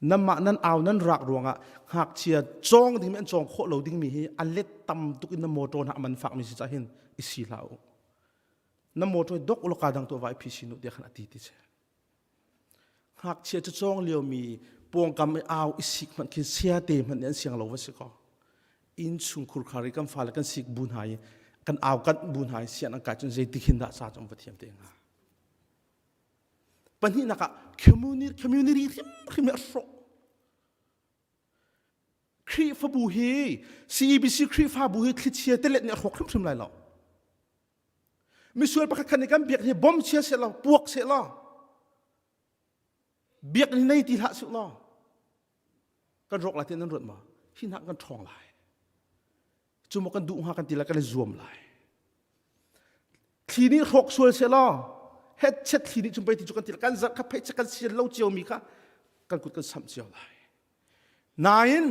S10: Nanmah nan au nan rak ruangah ngakchia cawng dingmi an cawng khawh lo dingmi hi a let tam tuk in na motor hna a man fakmi si cah hin i si hlah u. Na motor dok ulaw ka dang tuah vai phi sinu tiah khan a ti ti si. Ngakchia cu cawng liomi pawngkam i au i sik hmanh khin siate hmanh nih an siang lo va si kaw inn chungkhur khar i kan fale kan sik bu hna i kan au kanh bu hna i sian an kai cun zeitik hin dah ca cu an va thiam te hnga pahnihnak ah community community hrimhrim a hrawh Khrihfabu hi CEBC Khrihfabu hi thlichia telet nih a hrawk hrimhrim lai lo misual pakhat khat nih kan biak hi bom chia seh law puak seh law. Biakinn nei ti hlah sih law kan rawk lai ti nan ruat ma? Hi hna kan ṭhawng lai. Cu maw kan duh hnga kan ti lai kan i zuam lai. Thli nih hrawk sual seh law het chet thli nih cun pei ti cu kan ti kan zarh kha phei che kan sian lo cio mi kha kan kut kan samh cio lai. Nain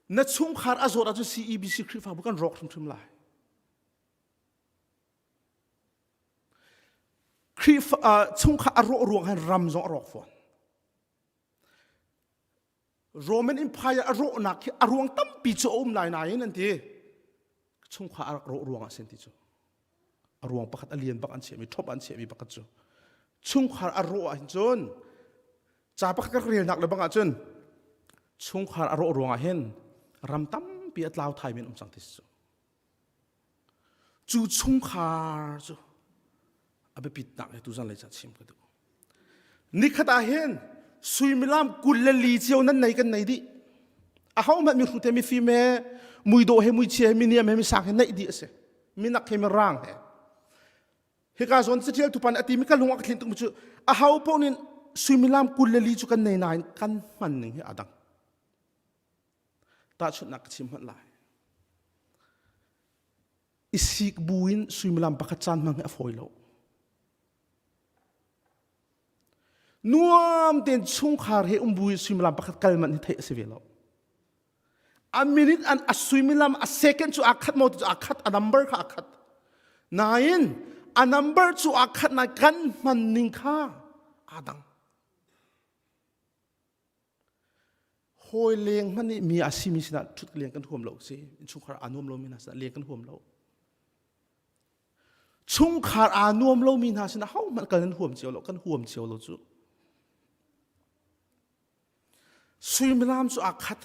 S10: na chungkhar a zawt ahcun CEBC Khrihfabu kan rawk hrimhrim lai. Khrihfa uh, chungkhar a rawh ruang han ram zong a rawk fawn. Roman Empire a rawhnak hi a ruang tampi cu a um lai nain an ti. Chungkhar a rak rawh ruang ah sin ti cu. A ruang pakhat a lian bak an chiahmi, ṭhop an chiahmi pakhat cu. Chungkhar a rawh ahhin cun ca pakhat ka relnak le bang ahcun chungkhar a rawh ruang ah hin ram tampi a tlau thai men um cang ti cu. Cu chungkhar cu a biapitnak he tuzan lei ca chim ka duh. Nikhat ah hin suimilam 24 cio nan nei kan nei dih. Aho hmanh mi hrut he mi fim he muidawh he muichia he miniam he misang he neih dih a si. Minak he mirang he. Hika zawn catial tupan a timi ka lung a ka thlin tuk mi cu aho paoh nih suimilam 24 cu kan nei nain kan hman ning hi a dang. Tahchunhnak ka chim hmanh lai. I sik buin suimilam pakhat caan hmang hi a fawi lo. Nuam tein chungkhar he um buin suimilam pakhat kal manh hi theih a si ve lo. A minute an a suimilam a second cu aa khat maw ti cu aa khat a number kha aa khat. Nain a number cu aa khat nain kan hman ning kha aa dang. Hawi leng hmanh nih mi a simi sinah ṭhut leng kan huam lo si. Innchungkhar aa nuam lomi hna sinah leng kan huam lo. Chungkhar aa nuam lomi hna sinah hohmanh kal nan huam cio lo, kan huam cio lo cu. Suimilam cu aa khat,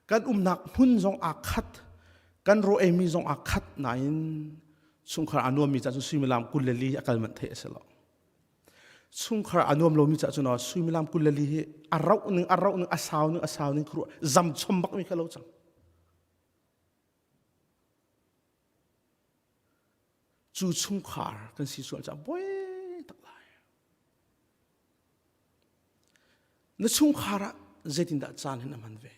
S10: kan umnak hmun zong aa khat, kan raw eimi zong aa khat nain chungkhar aa nuammi caah cun suimilam 24 a kal manh theih a si lo. Chungkhar a nuam lomi caah cun suimilam 24 hi a rauh ning a rauh ning a sau ning a sau ning khuruah zam chom bak mi kha lo cang. Cu chungkhar kan si sual caah buai tak lai. Na chungkhar ah zeitindah caan hin a hman ve?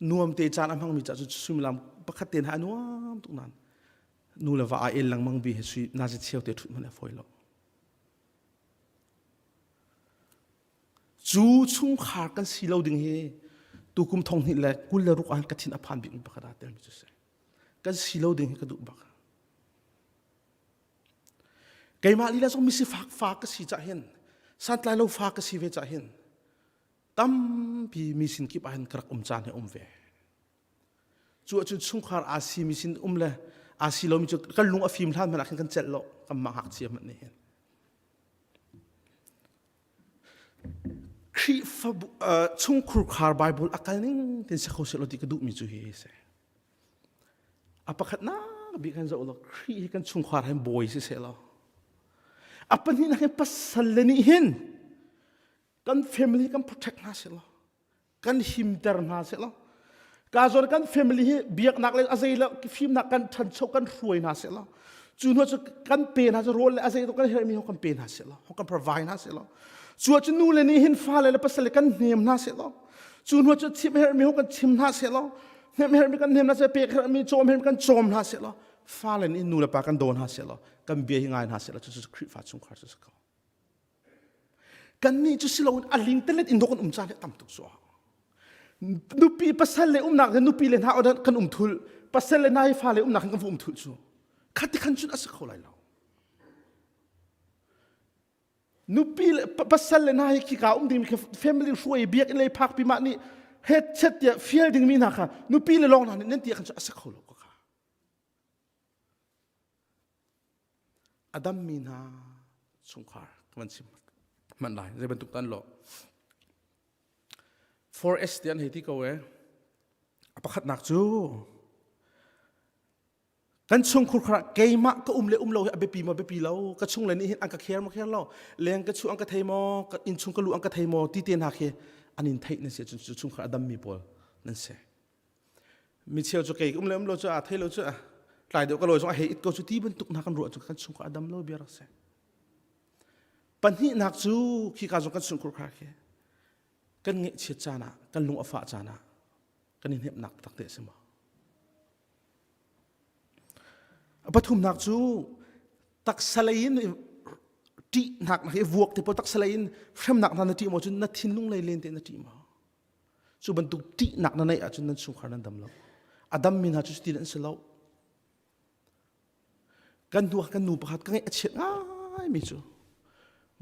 S10: Nuam te caan a hmangmi caah cun suimilam pakhat te hna a nuam tuk nain nu le va aa el lengmang bi he sui nazi cheu te ṭhut hmanh a fawi lo. Cu chungkhar kan si lo ding hi tukum thong hnih le 26 ah ka thin a phan bikmi pakhat aa telmi cu si. Kan si lo ding hi ka duh bak. Keimah lila zong misifak fa ka si cah hin santlai lo fa ka si ve cah hin tampi mi sin kip ah hin ka rak um caan hi um ve. Cu ahcun chungkhar aa si mi sin um le aa si lomi cu kan lung a fim hlan hmanh ah khin kan celh lo kan mah ngakchia hmanh nih hin. Khrihfa chungkhur khar Bible a kal ning tin si kho seh lo ti ka duhmi cu hi si. A pakhatnak bik kan zoh lo Khrih hi kan chungkhar hin bawi si seh law. A pahnihnak hin pasal le nih hin kan family kan protect hna seh law kan himter hna seh law ka zawn kan family hi biaknak le a zei le fimnak kan ṭhancho kan hruai hna seh law cu hnu cu kan pe hna cu rawl le a zei kan herhmi ho kan pe hna seh law ho kan provide hna seh law cu cu nu le nih hin fale le pasal le kan hnem hna seh law cu hnu cu chim herhmi ho kan chim hna seh law hnem herhmi kan hnem hna seh pek herhmi cawm herhmi kan cawm hna seh law fale nih nu le pa kan daw hna seh law kan bia hi ngai hna seh law cu cu Khrihfa chungkhar cu si ko Kannih cu si loin a lingtelet in dawh kan um caan hi tam tuk cu. Nupi pasal le umnak le nupi le hna kan um thul pasal le nai fa le umnak kan um thul cu khati khan cun a si kho lai lo. Nupi le pasal le hna hi khika um ding khi family hruai biakinn lei phak pi mah nih het chet tiah fial ding mi hna kha nupi le lawng hna nih nan ti khan cu a si kho lo ka kha. A dammi hna chungkhar ka van chim hmanh lai zei bantuk tan law 4S ti an hei ti ko e a pakhatnak cu kan chungkhur khar keimah ka um le um lo hi a biapi maw biapi lo ka chung le nih hin an ka kher maw kher lo leng ka chu an ka thei maw ka inn chung ka lu an ka thei maw ti te hna khi an in theih nan si ahcun cu chungkhar a dammi pawl nan si Mi cheu cu kei um le um lo cu a thei lo cu tlai deuh ka lawi zong a hei it ko cu ti bantuk hna kan ruah cu kan chungkhar a dam lo bia rak si. Pahnihnak cu khika zong kan chungkhur khar khi kan ngaihchiat caan ah kan lung a fah caan ah kan i hnemhnak tak te a si maw? A pathumnak cu taksa lei in ṭihnak nak i vuak te pawl taksa lei in hremnak hna na ṭih maw cun na thinlung lei len te na ṭih maw? Cu bantuk ṭihnak na neih ahcun nan chungkhar nan dam lo. A dammi hna cu cutin an si lo. Kan hnu kan nu pakhat ka ngaih a chiat ngaimi cu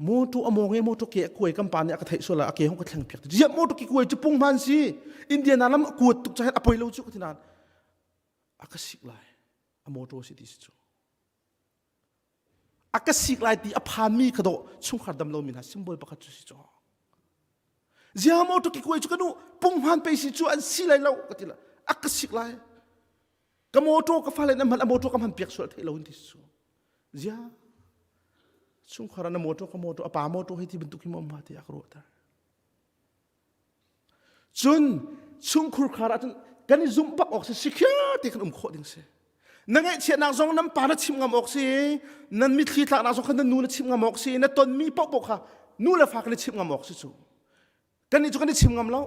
S10: motor a mawng i motor ke a kuai kan pa nih a ka theih sual ah a ke hong ka thleng piak ziah motor ke kuai cu pung hman si Indiana lam a kuat tuk cahin a poi lo cu ka ti nain a ka sik lai a motor si ti si cu a ka sik lai ti a phanmi ka dawh chungkhar dam lomi hna symbol pakhat cu si cu ziah motor ke kuai cu ka nu pung hman pe si cu an si lai lo ka ti la a ka sik lai ka motor ka fale na hman a motor ka hman piak sual thei lo in ti su zia chungkhar na motor ka motor a pa motor hi ti bantuk hi mo ma ti a ka ruah cun chungkhur khar ahcun kan i zumh bak awk si secure te kan um khawh ding si na ngaihchiatnak zong nan pa na chimh ngam awk si nan mitthli tlaknak zong kha nan nu na chimh ngam awk si na tonmi paohpaoh kha nu le fa kan i chimh ngam awk si cu kan nih cu kan i chim ngam lo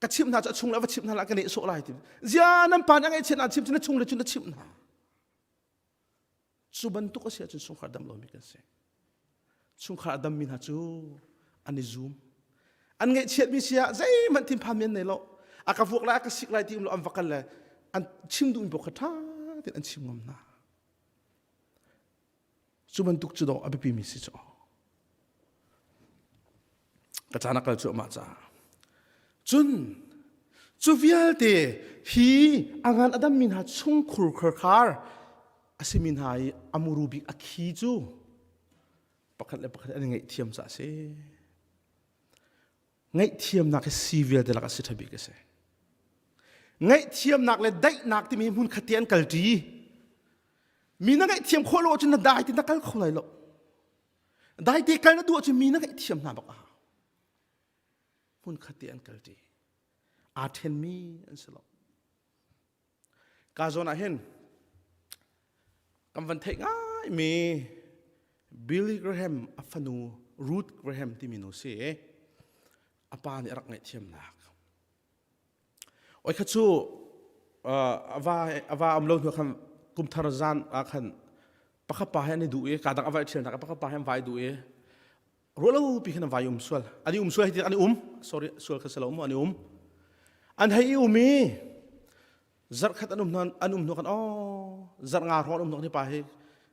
S10: ka chimh hna cu a chung le va chimh hna la ka neh sawh lai ti zia nan pa nih a ngaihchiat nan chim cu na chung le cu na chimh hna cu bantuk a si ahcun chungkhar dam lomi kan si chungkhar a dammi hna cu an i zum an ngaihchiatmi si ah zeihmanh thinphan mi an nei lo a ka vuak lai a ka sik lai ti um lo an va kal le an chim duhmi paoh kha ṭha tein an chim ngam hna Cu bantuk cu dawh a biapimi si cu. Ka caan a kal cuahmah caah. Cun cu vialte hi a ngan a dammi hna chungkhur khar a simi hna i a muru bik a khi cu pakhat le pakhat an i ngaihthiam caah a si. Ngaihthiamnak hi si vialte lakah si ṭha bik a si. Ngaihthiamnak le daihnak timi hmun khat te an kalṭi. Mi na ngaihthiam khawh lo ahcun na dai ti na kal kho lai lo. Dai te kal na duh ahcun mi na ngaihthiam hna bak a hau. Hmun khat te an kalṭi. Aa ṭhenmi an si lo. Ka zawn ah hin kan van theih ngaimi Billy Graham a fanu Ruth Graham timi nu si a pa nih a rak ngaihthiamnak. Oi kha cu a va a va um lo hnu khan kumthar zan ah khan pakhat pa he an i duh i ka dang a va i ṭhialnak pakhat pa he an vai duh i rualo pi khan an vai um sual an i um sual hi an i um sorry sual kha selo mu an i um an hei i um i zarh khat an um hnu an um hnu kan oh zarh nga hrawng an um hnu kan pa hi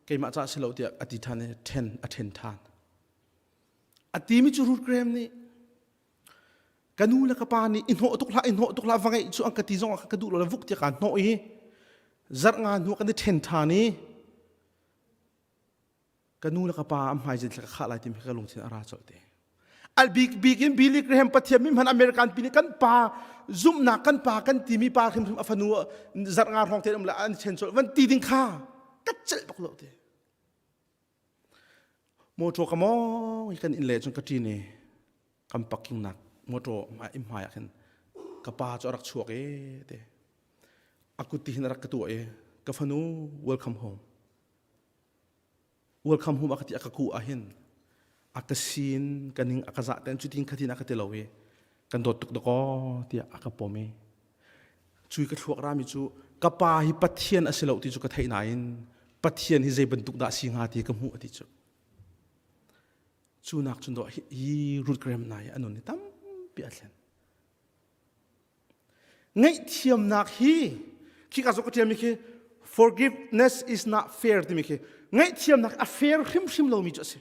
S10: keimah ca si lo tiah a ti than i then a then than a ti mi cu Ruth Graham nih ka nu le ka pa nih i hnawh tuk hlah i hnawh tuk hlah va ngeih cu an ka ti zong ah ka duh lo le vuk tiah kaa hnawh i zarh nga hnu kan i then than i ka nu le ka pa an hmai zin ka khah lai timi ka lungthin a ra colh te al bik bik in Billy Graham pathian mi hman American pi nih kan pa zumhnak kan pa kan timi pa hrimhrim a fanu zarh nga hrawng te um le an chen colh van ti ding kha ka celh bak lo te motor ka mong kan in le cun ka ṭin i kan parking nak motor im hmai ah khin ka pa cu a rak chuak e te a kut ti hin a rak ka tuah i ka fanu welcome home Welcome home a ka ti a ka kuh ahhin a ka sin ka ning a ka zah ten cutin khatin a ka ti lo i kan dawt tuk dakaw tiah a ka pom i cui ka thluak rami cu ka pa hi Pathian a si lo ti cu ka theih nain Pathian hi zei bantuk dah si hnga ti ka hmuh a ti cu cu nak cun dawh hi Ruth Graham nai a nun hi tampi a thlen Ngaihthiamnak hi khika zong ka ṭialmi khi forgiveness is not fair timi khi ngaihthiamnak a fair hrimhrim lomi cu a si.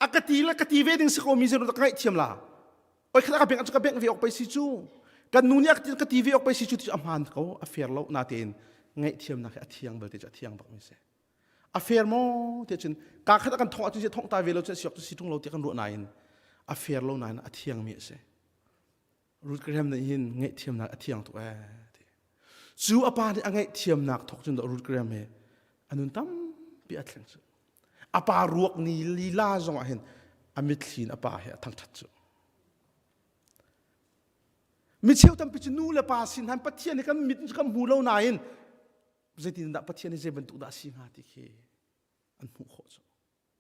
S10: A ka ti le ka ti ve ding si ko mi zeiruang dah ka ngaihthiam la? Oi khat ka bengh cu ka bengh ve awk pei si cu. Kan nu nih a ka ti ka ti ve awk pei si cu ti cu a hmaan ko a fair lo natein ngaihthiamnak hi a thiang belte cu a thiang bakmi si. A fair maw ti cun ka khat a kan thong ahcun si thong ta ve lo cun si awk cu si ṭung lo ti kan ruah nain a fair lo nain a thiangmi a si. Ruth Graham nih hin ngaihthiamnak a thiang tuk ee ti. Cu a pa nih a ngaihthiamnak thawk cun Ruth Graham hi a nun tampi a thleng cu. A pa ruak ni lila zong ah hin a mitthli in a pa he a thangṭhat cu. Mi cheu tampi cu nu le pa sin han Pathian hi kan mit in kan hmu lo nain zeitin dah Pathian hi zei bantuk dah a si hnga ti khi an hmuh khawh cu.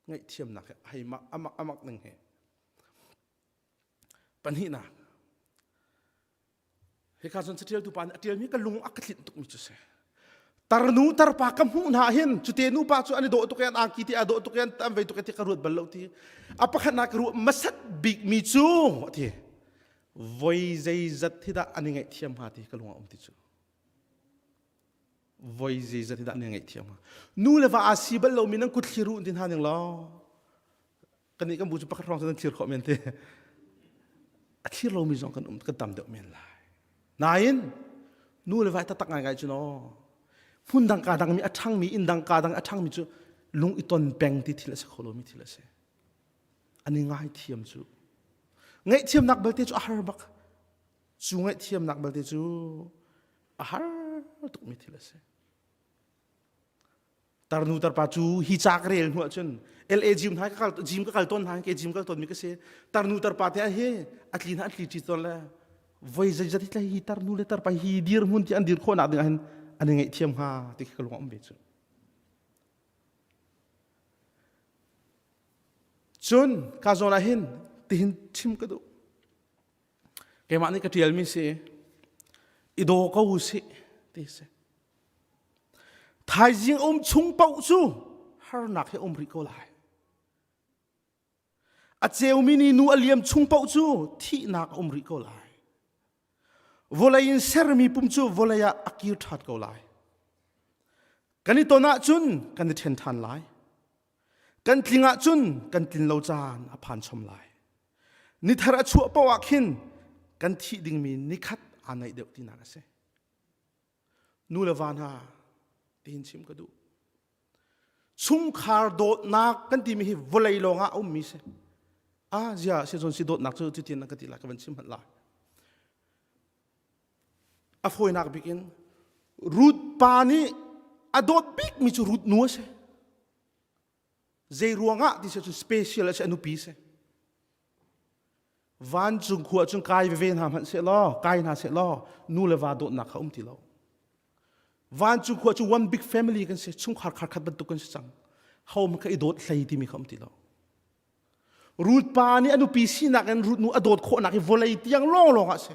S10: Ngaihthiamnak he hei amak amak ning he. Pahnihnak. Hika cun catialtu pa nih a ṭialmi ka lung a ka tlinh tukmi cu si. Tarnu tarpa ka hmuh hna hin cute nupa cu an i dawh tuk i an angki ti aa dawh tuk i an an vei tuk i ti ka ruat bal lo ti. A pakhatnak ka ruah hmasat bikmi cu a ti. Voi zeizat hi dah an i ngaihthiam hnga ti ka lung a um ti cu. Voi zeizat hi dah an i ngaihthiam hnga. Nu le va aa si bal lomi nan kut thlir u ti hna ning law kannih kan bu cu pakhat hrawng cu nan thlir khawh men te a thlir lomi zong kan um kan tam deuh men lai nain nu le vai taktak ngaingai cu no hmun dang ka dang mi a ṭhangmi inn dang ka dang a ṭhangmi cu lung i ton peng ti thil a si kho lomi thil a si an i ngaithiam cu ngaihthiamnak belte cu a har bak cu ngaihthiamnak belte cu a har tukmi thil a si Tarnu tarpa cu hi ca ka rel hnu ahcun LA gym hna ka kal gym ka kal tawn hna ke gym kal tawn mi ka si. Tarnu tarpa te hi a tli hna an tli ṭi tawn le voi zeizat hi hi tarnu le tarpa hi dir hmun ti an dir khawh nak ding ah hin an i ngaihthiam hnga ti khi ka lung a um ve cu. Cun ka zawn ah hin tihin chim ka duh. Keimah nih ka ṭialmi si i daw ko usih ti si. Thaizing um chung paoh cu harnak he um rih ko lai. A ceumi ni nu a liam chung paoh cu thihnak a um rih ko lai. Vawlei in sermi pum cu vawlei ah a kir ṭhan ko lai. Kan i ton ahcun kan i ṭhen ṭhan lai. Kan tling ahcun kan tlin lo caan a phan chom lai. Nithar a chuah paoh ah khin kan thih dingmi nikhat aa naih deuh tinak a si. Nu le va hna tihin chim ka duh. Chungkhar dawtnak kan timi hi vawlei lawng ah a ummi si. Ah zia si cun si dawtnak cu cutin an ka ti lai ka van chim hmanh lai. A fawinak bik in Ruth pa nih a dawt bikmi cu Ruth nu a si. Zei ruangah ti si cun special a si a nupi si. Vancung khua cun kai veve hna hmanh seh law, kai hna seh law, nu le va dawtnak kha um ti lo. Vancung khua cu one big family kan si, chungkhar khar khat bantuk kan si cang. Ho kha i dawt hlei timi kha um ti lo. Ruth pa nih a nupi sinak in Ruth nu a dawt khawhnak hi vawlei tiang lawnglawng ah a si.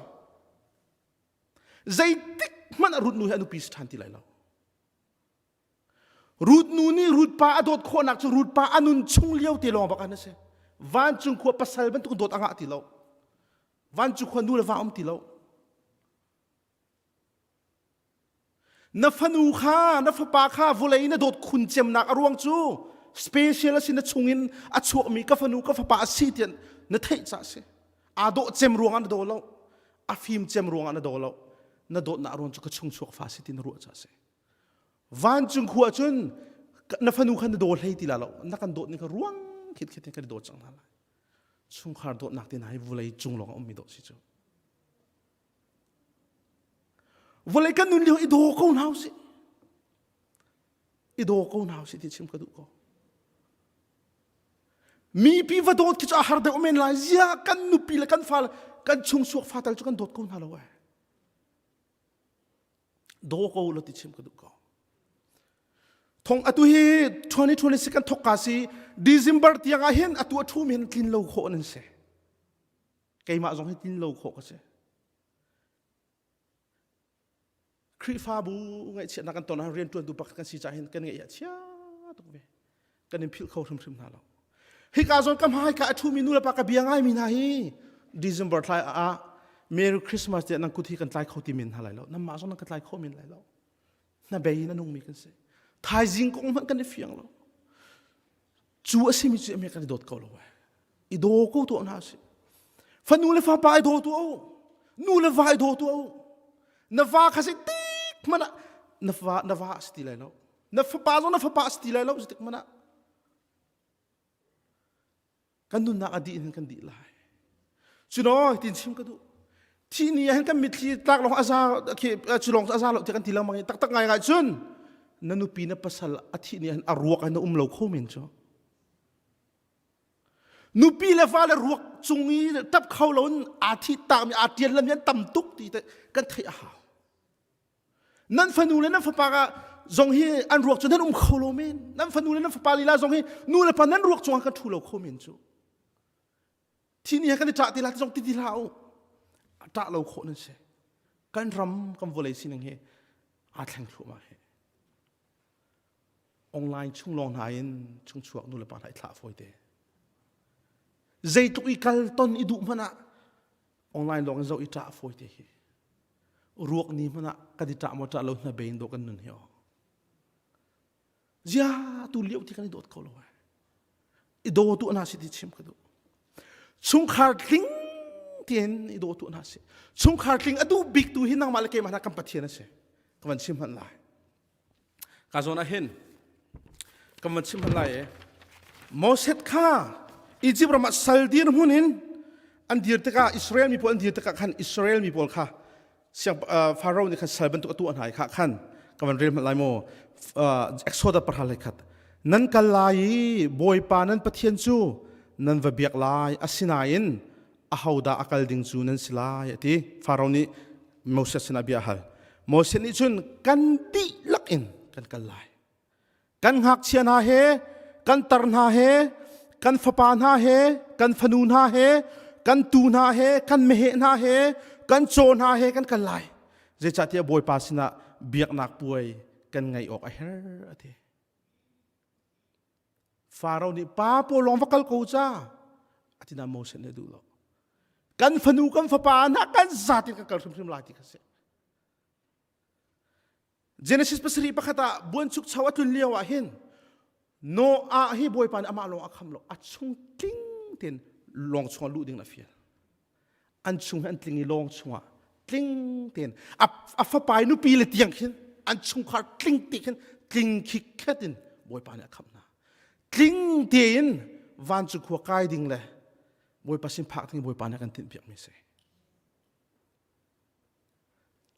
S10: Zeitik hmanh ah Ruth nu hi a nupi si ṭhan ti lai lo. Ruth nu nih Ruth pa a dawt khawhnak cu Ruth pa a nun chung lio te lawng bak an a si. Vancung khua pasal bantuk dawt a ngah ti lo. Vancung khua nu le va um ti lo. Na fanu kha, na fapa kha vawlei na dawt khun cemnak a ruang cu special a si na chungin a chuakmi ka fanu ka fapa a si tiah na theih ca a si. Aa dawh cem ruangah na daw lo. A fim cem ruangah na daw lo. Na dawtnak a ruang cu ka chung chuak fa si ti na ruah ca a si. Vancung khua cun na fanu kha na daw hlei ti la lo na kan dawt ning kha ruang khit khit in kan i dawt cang hna lai chungkhar dawtnak te hna hi vulei cung lawng a ummi dawh si cu vulei kan nun lio i daw ko hna usih i daw ko hna usih ti chim ka duh ko mipi va dawt khi cu a har deuh men lai zia kan nupi le kan fa kan chung suak fa tal cu kan dawt ko hna lo ai daw ko lo ti chim ka duh ko thong atu hi 2026 kan thok ka si December tiang ah hin atu a thu mi hin tlin lo khawh nan si keimah zong hi tlin lo khawh ka si Khrihfabu ngaihchiatnak kan ton ah rianṭuantu pakhat kan si caah hin kan ngaih a chia tuk ve kan in philh kho hrimhrim hna lo hika zawn ka hmai ka a ṭhumi nu le pa ka bia ngaimi hna hi December thla ah Merry Christmas tiah nan kut hi kan tlai kho ti men hna lai lo nanmah zong nan ka tlai kho men lai lo na bei in a nungmi kan si thaizing kong hmanh kan i fiang lo cu a simi cu ame kan i dawt ko lo i daw ko tuah hna si fanu le fapa i daw tuah u nu le va i daw tuah u na va kha si tik hmanh ah na va na va a si ti lai lo na fapa zong na fapa a si ti lai lo zeitik hmanh ah kan nunnak a dih hin kan dih lai cuno tin chim ka duh thi ni ah hin kan mitthli tlak lawng a za khi cu lawng a za lo ti kan ti lengmang i taktak ngai ngai cun na nupi na pasal a thih ni ah hin a ruak in na um lo kho men cu nupi le fale ruak cung i tap kho lo in aa thi takmi aa tian lami an tam tuk ti te kan theih a hau Nan fanu le nan fapa ka zong hi an ruak cu nan um kho lo men. Nan fanu le nan fapa lila zong hi nu le pa nan ruak cungah kan ṭhu lo kho men cu. Thi ni he kan i ṭah ti la ti zong ti ti hlah u. Ṭah lo khawh nan si. Kan ram kan vawlei sining hi aa thleng thluahmah hi. Online chung lawng hna in chungchuak nu le pa hna i thlah fawi te. Zeitluk i kal ton i duh hmanh ah online lawng in zoh i ṭah fawi te hi. Ruak ni hmanh ah kan i ṭah maw ṭah lo hna bein dawh kan nun hi aw. Zia tu lio ti kan i dawt kho lo ai. I daw tu hna si ti chim ka duh. Chungkhar tling tein i daw tu hna si. Chungkhar tling a duh bik tu hi nangmah le keimah hna kan Pathian a si. Ka van chim hmanh lai. Ka zawn ah hin kan van chim hmanh lai i Moses kha Egypt ram ah sal dirhmun in an dir tikah Israel mi pawl an dir tikah khan Israel mi pawl kha siang Pharaoh nih khan sal bantuk a tuah hna i kha khan ka van rel hmanh lai maw Exodus pahra le khat nan kal lai i Bawipa nan Pathian cu nan va biak lai asinain ahodah a kal ding cu nan si lai a ti Pharaoh nih Moses sinah bia a hal. Moses nih cun kan dihlak in kan kal lai. Kan ngakchia hna he, kan tar hna he, kan fapa hna he, kan fanu hna he, kan tuu hna he, kan meheh hna he, kan caw hna he kan kal lai. Zeicahtiah Bawipa sinah biaknak puai kan ngeih awk a herh a ti. Faro nih pa pawl lawng va kal ko ca a ti na Moses nih a duh lo. Kan fanu kan fapa hna kan zatin kan kal hrimhrim lai ti kha si. Genesis pasarih pakhat ah buanchukcho a tlun lio ah hin Noah hi Bawipa nih amah lawng a kham lo a chung tling tein lawng chungah luh ding a fial. An chung hi an tling i lawng chungah tling tein a, a fapa i nupi le tiang khin an chungkhar tling te khin tling khikhet in Bawipa nih a khamh hna. Tling tein vancung khua kai ding le Bawipa sin phak ding Bawipa nih a kan tinhpiakmi a si.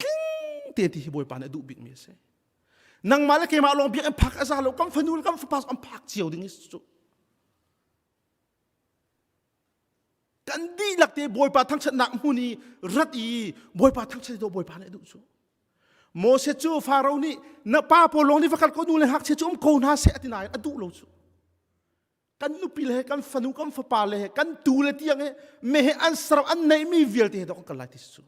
S10: Tling te ti hi Bawipa nih a duh bikmi a si. Nangmah le keimah lawng biakinn phak a za lo kan fanu le kan fapa an phak cio ding cu. Kan dihlak te Bawipa thangṭhatnak hmun i rat i Bawipa thangṭhat i Bawipa nih a duh cu. Moses cu Faro nih na pa pawl lawng nih va kal ko nu le ngakchia cu um ko hna seh a ti nain a duh lo cu. Kan nupi le he kan fanu kan fapa le he kan tu le tiang he me he an saram an neihmi vialte he dok kan kal lai ti cu.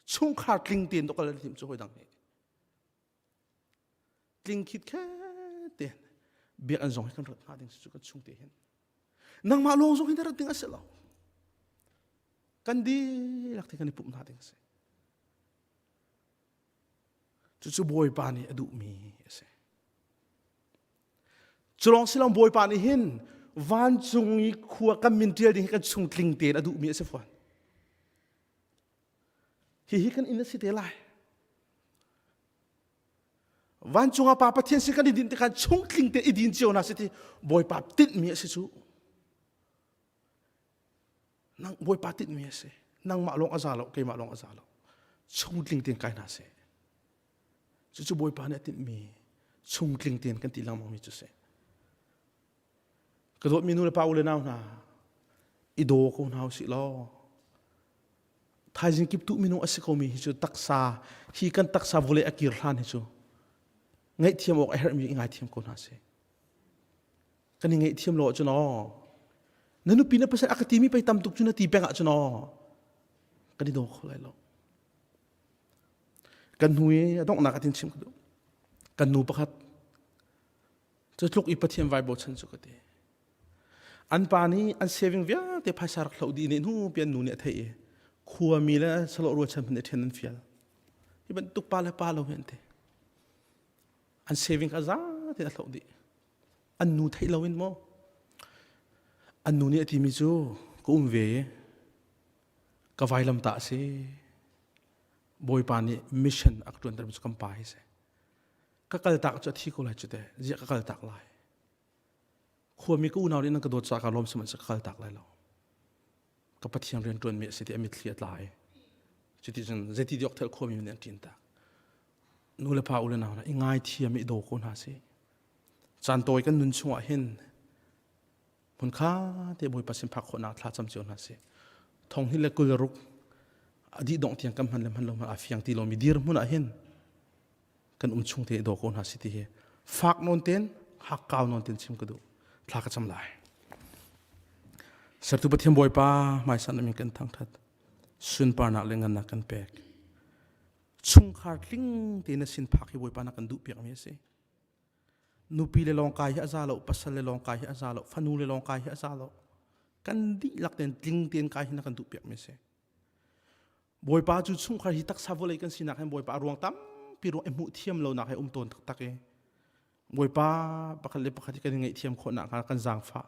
S10: Chungkhar tling tein dok kal an tim cu hoi dang he. Tling khit khe te biak an zong hi kan rat hnga ding cu kan chung te hin. Nangmah lawng zong hi na rat ding a si lo. Kan dihlak te kan i pumh hna ding a si. Cucu Bawipa nih a duhmi a si. Cu lawng si lo Bawipa nih hin vancung i khua kan min ṭial ding hi kan chung tling tein a duhmi a si fawn. Hihi kan inn a si te lai. Vancung ah Pa Pathian sin kan i dinh tikhan chung tling te i din cio hna si ti Bawipa tinhmi a si cu. Nang Bawipa tinhmi a si. Nangmah lawng a za lo, keimah lawng a za lo. Chung tling tein kai hna seh. Cucu Bawipa nih a tinhmi chung tling tein kan ti lengmangmi cu si. Ka dawtmi nu le pa u le nau hna, i daw ko hna usih law thaizing kip tu minung a si komi hi cu taksa hi kan taksa vawlei a kir hlan hi cu ngaihthiam awk a herhmi i ngaithiam ko hna sih. Kan i ngaihthiam lo ahcun aw na nupi na pasal a ka timi pei tam tuk cu na ti peng ahcun aw kan i daw kho lai lo. Kan hnu i a donghnak a tin chim ka duh. Kan nu pakhat cu tluk i Pathian vai bochan cu ka ti. An pa nih an saving vialte phaisa rak hloh dih nih hnu pian nu nih a theih i khuami le salawh rualchan hmanh nih ṭhen an fial. Hi bantuk pa le pa lo hi an ti. An saving kha za tein a hloh dih. An nu theih loin maw? An nu nih a timi cu ka um ve i ka vailam tah a si. Bawipa nih mission a ka ṭuantermi cu kan pa hi si. Ka kaltak cu a thi ko lai cu teh. Ziah ka kaltak lai. Khuami ka unau nih nan ka dawt caah ka lawm sihmanhsehlaw ka kaltak lai lo. Ka Pathian rian ṭuanmi a si ti a mitthli a tla i cuti cun zeiti diok thel khuami nih an ṭin tak. Nu le pa u le nau hna i ngaithiam i daw ko hna sih. Caan tawi kan nun chungah hin hmunkha te Bawipa sin phak khawhnak thla cam cio hna sih. Thong hi le 26 a dih dongh tiang kan hman le hman lo hmanh a fiang ti lomi dirhmun ah hin. Kan um chung te i daw ko hna si ti hi fak nawn ten hak kau nawn ten chim ka duh. Thla ka cam lai. Sertu Pathian Bawipa hmaisan na min kan thangthat. Sunparnak le ngannak kan pek. Chungkhar tling te na sin phak hi Bawipa na kan duh piak mi a si. Nupi le lawng kai hi a za lo, pasal le lawng kai hi a za lo, fanu le lawng kai hi a za lo. Kan dihlak ten tling tein kai hi na kan duh piak mi a si. Bawipa cu chungkhar hi taksa vawlei kan sinak hin Bawipa a ruang tampi ruang i hmuh thiam lonak he um tawn taktak i Bawipa pakhat le pakhat hi kan i ngaihthiam khawhnak hnga kan zaangfah.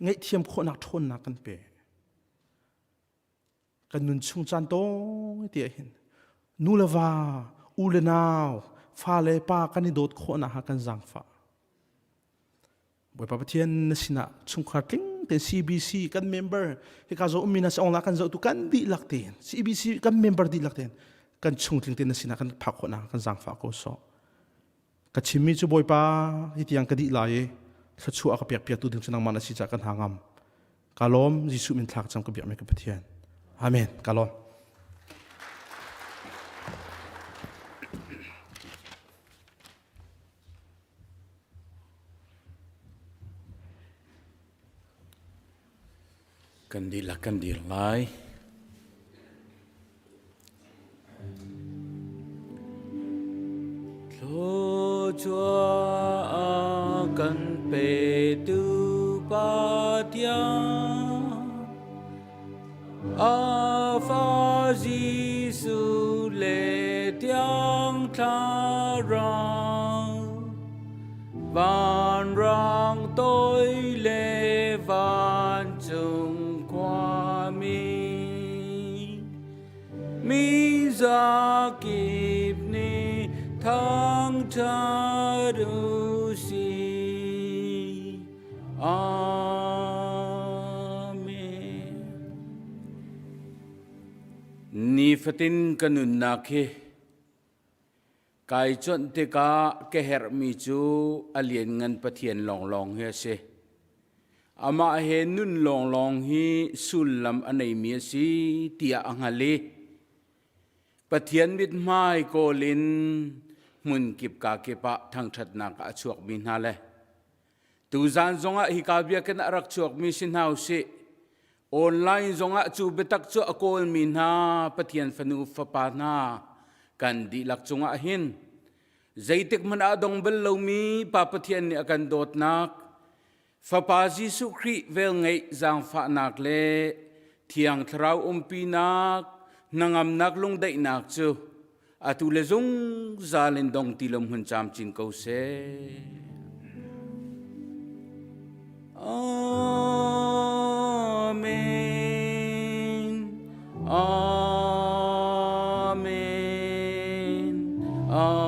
S10: Ngaihthiam khawhnak ṭhawnnak kan pe. Kan nun chung caan tawi te ah hin nu le va, u le nau, fa le pa kan i dawt khawhnak hnga kan zaangfah. Bawipa Pathian na sinah chungkhar tling tein CBC kan member hika zo ummi na si ong la kan zohtu kan dihlak tein CBC kan member dihlak tein kan chung tling tein na sinah kan phak khawhnak kan zaangfah ko sawh. Ka chimmi cu Bawipa hi tiang ka dih lai i thluachuah ka pek piaktu ding cu nangmah na si caah kan ha ngam. Ka lawm Jesuh min thlak cang ka biakmi ka Pathian. Amen. Ka lawm.
S11: Kan dihlak kan dir lai. Thluachuah kan petu Pathian A fa Jesuh le Thiang Thlarau vanrang toi le vancung khuami mi zakip nih thangṭhat u sih. Amen.
S12: Nifatin ka nunnak hi kai cuanh tikah ka herhmi cu a lianngan Pathian lawnglawng hi a si. Amah he nun lawnglawng hi sullam a neimi a si tiah a hngal i Pathian mithmai kawl in hmun kip ka kip ah thangṭhatnak ah a chuakmi hna le Tuzaan zongah hika biakinn a rak chuakmi si hna usih. Online zongah cu biatak cu a kawlmi hna Pathian fanu fapa hna kan dihlak cungah hin zeitik hmanh ah dong bal lomi Pa Pathian nih a kan dawtnak Fapa Jesuh Khrih velngeih zaangfahnak le Thiang Thlarau umpinak hnangamnak lungdaihnak cu atu le zungzal in dong ti lo hmun camcin ko seh. Amen. Amen. Amen.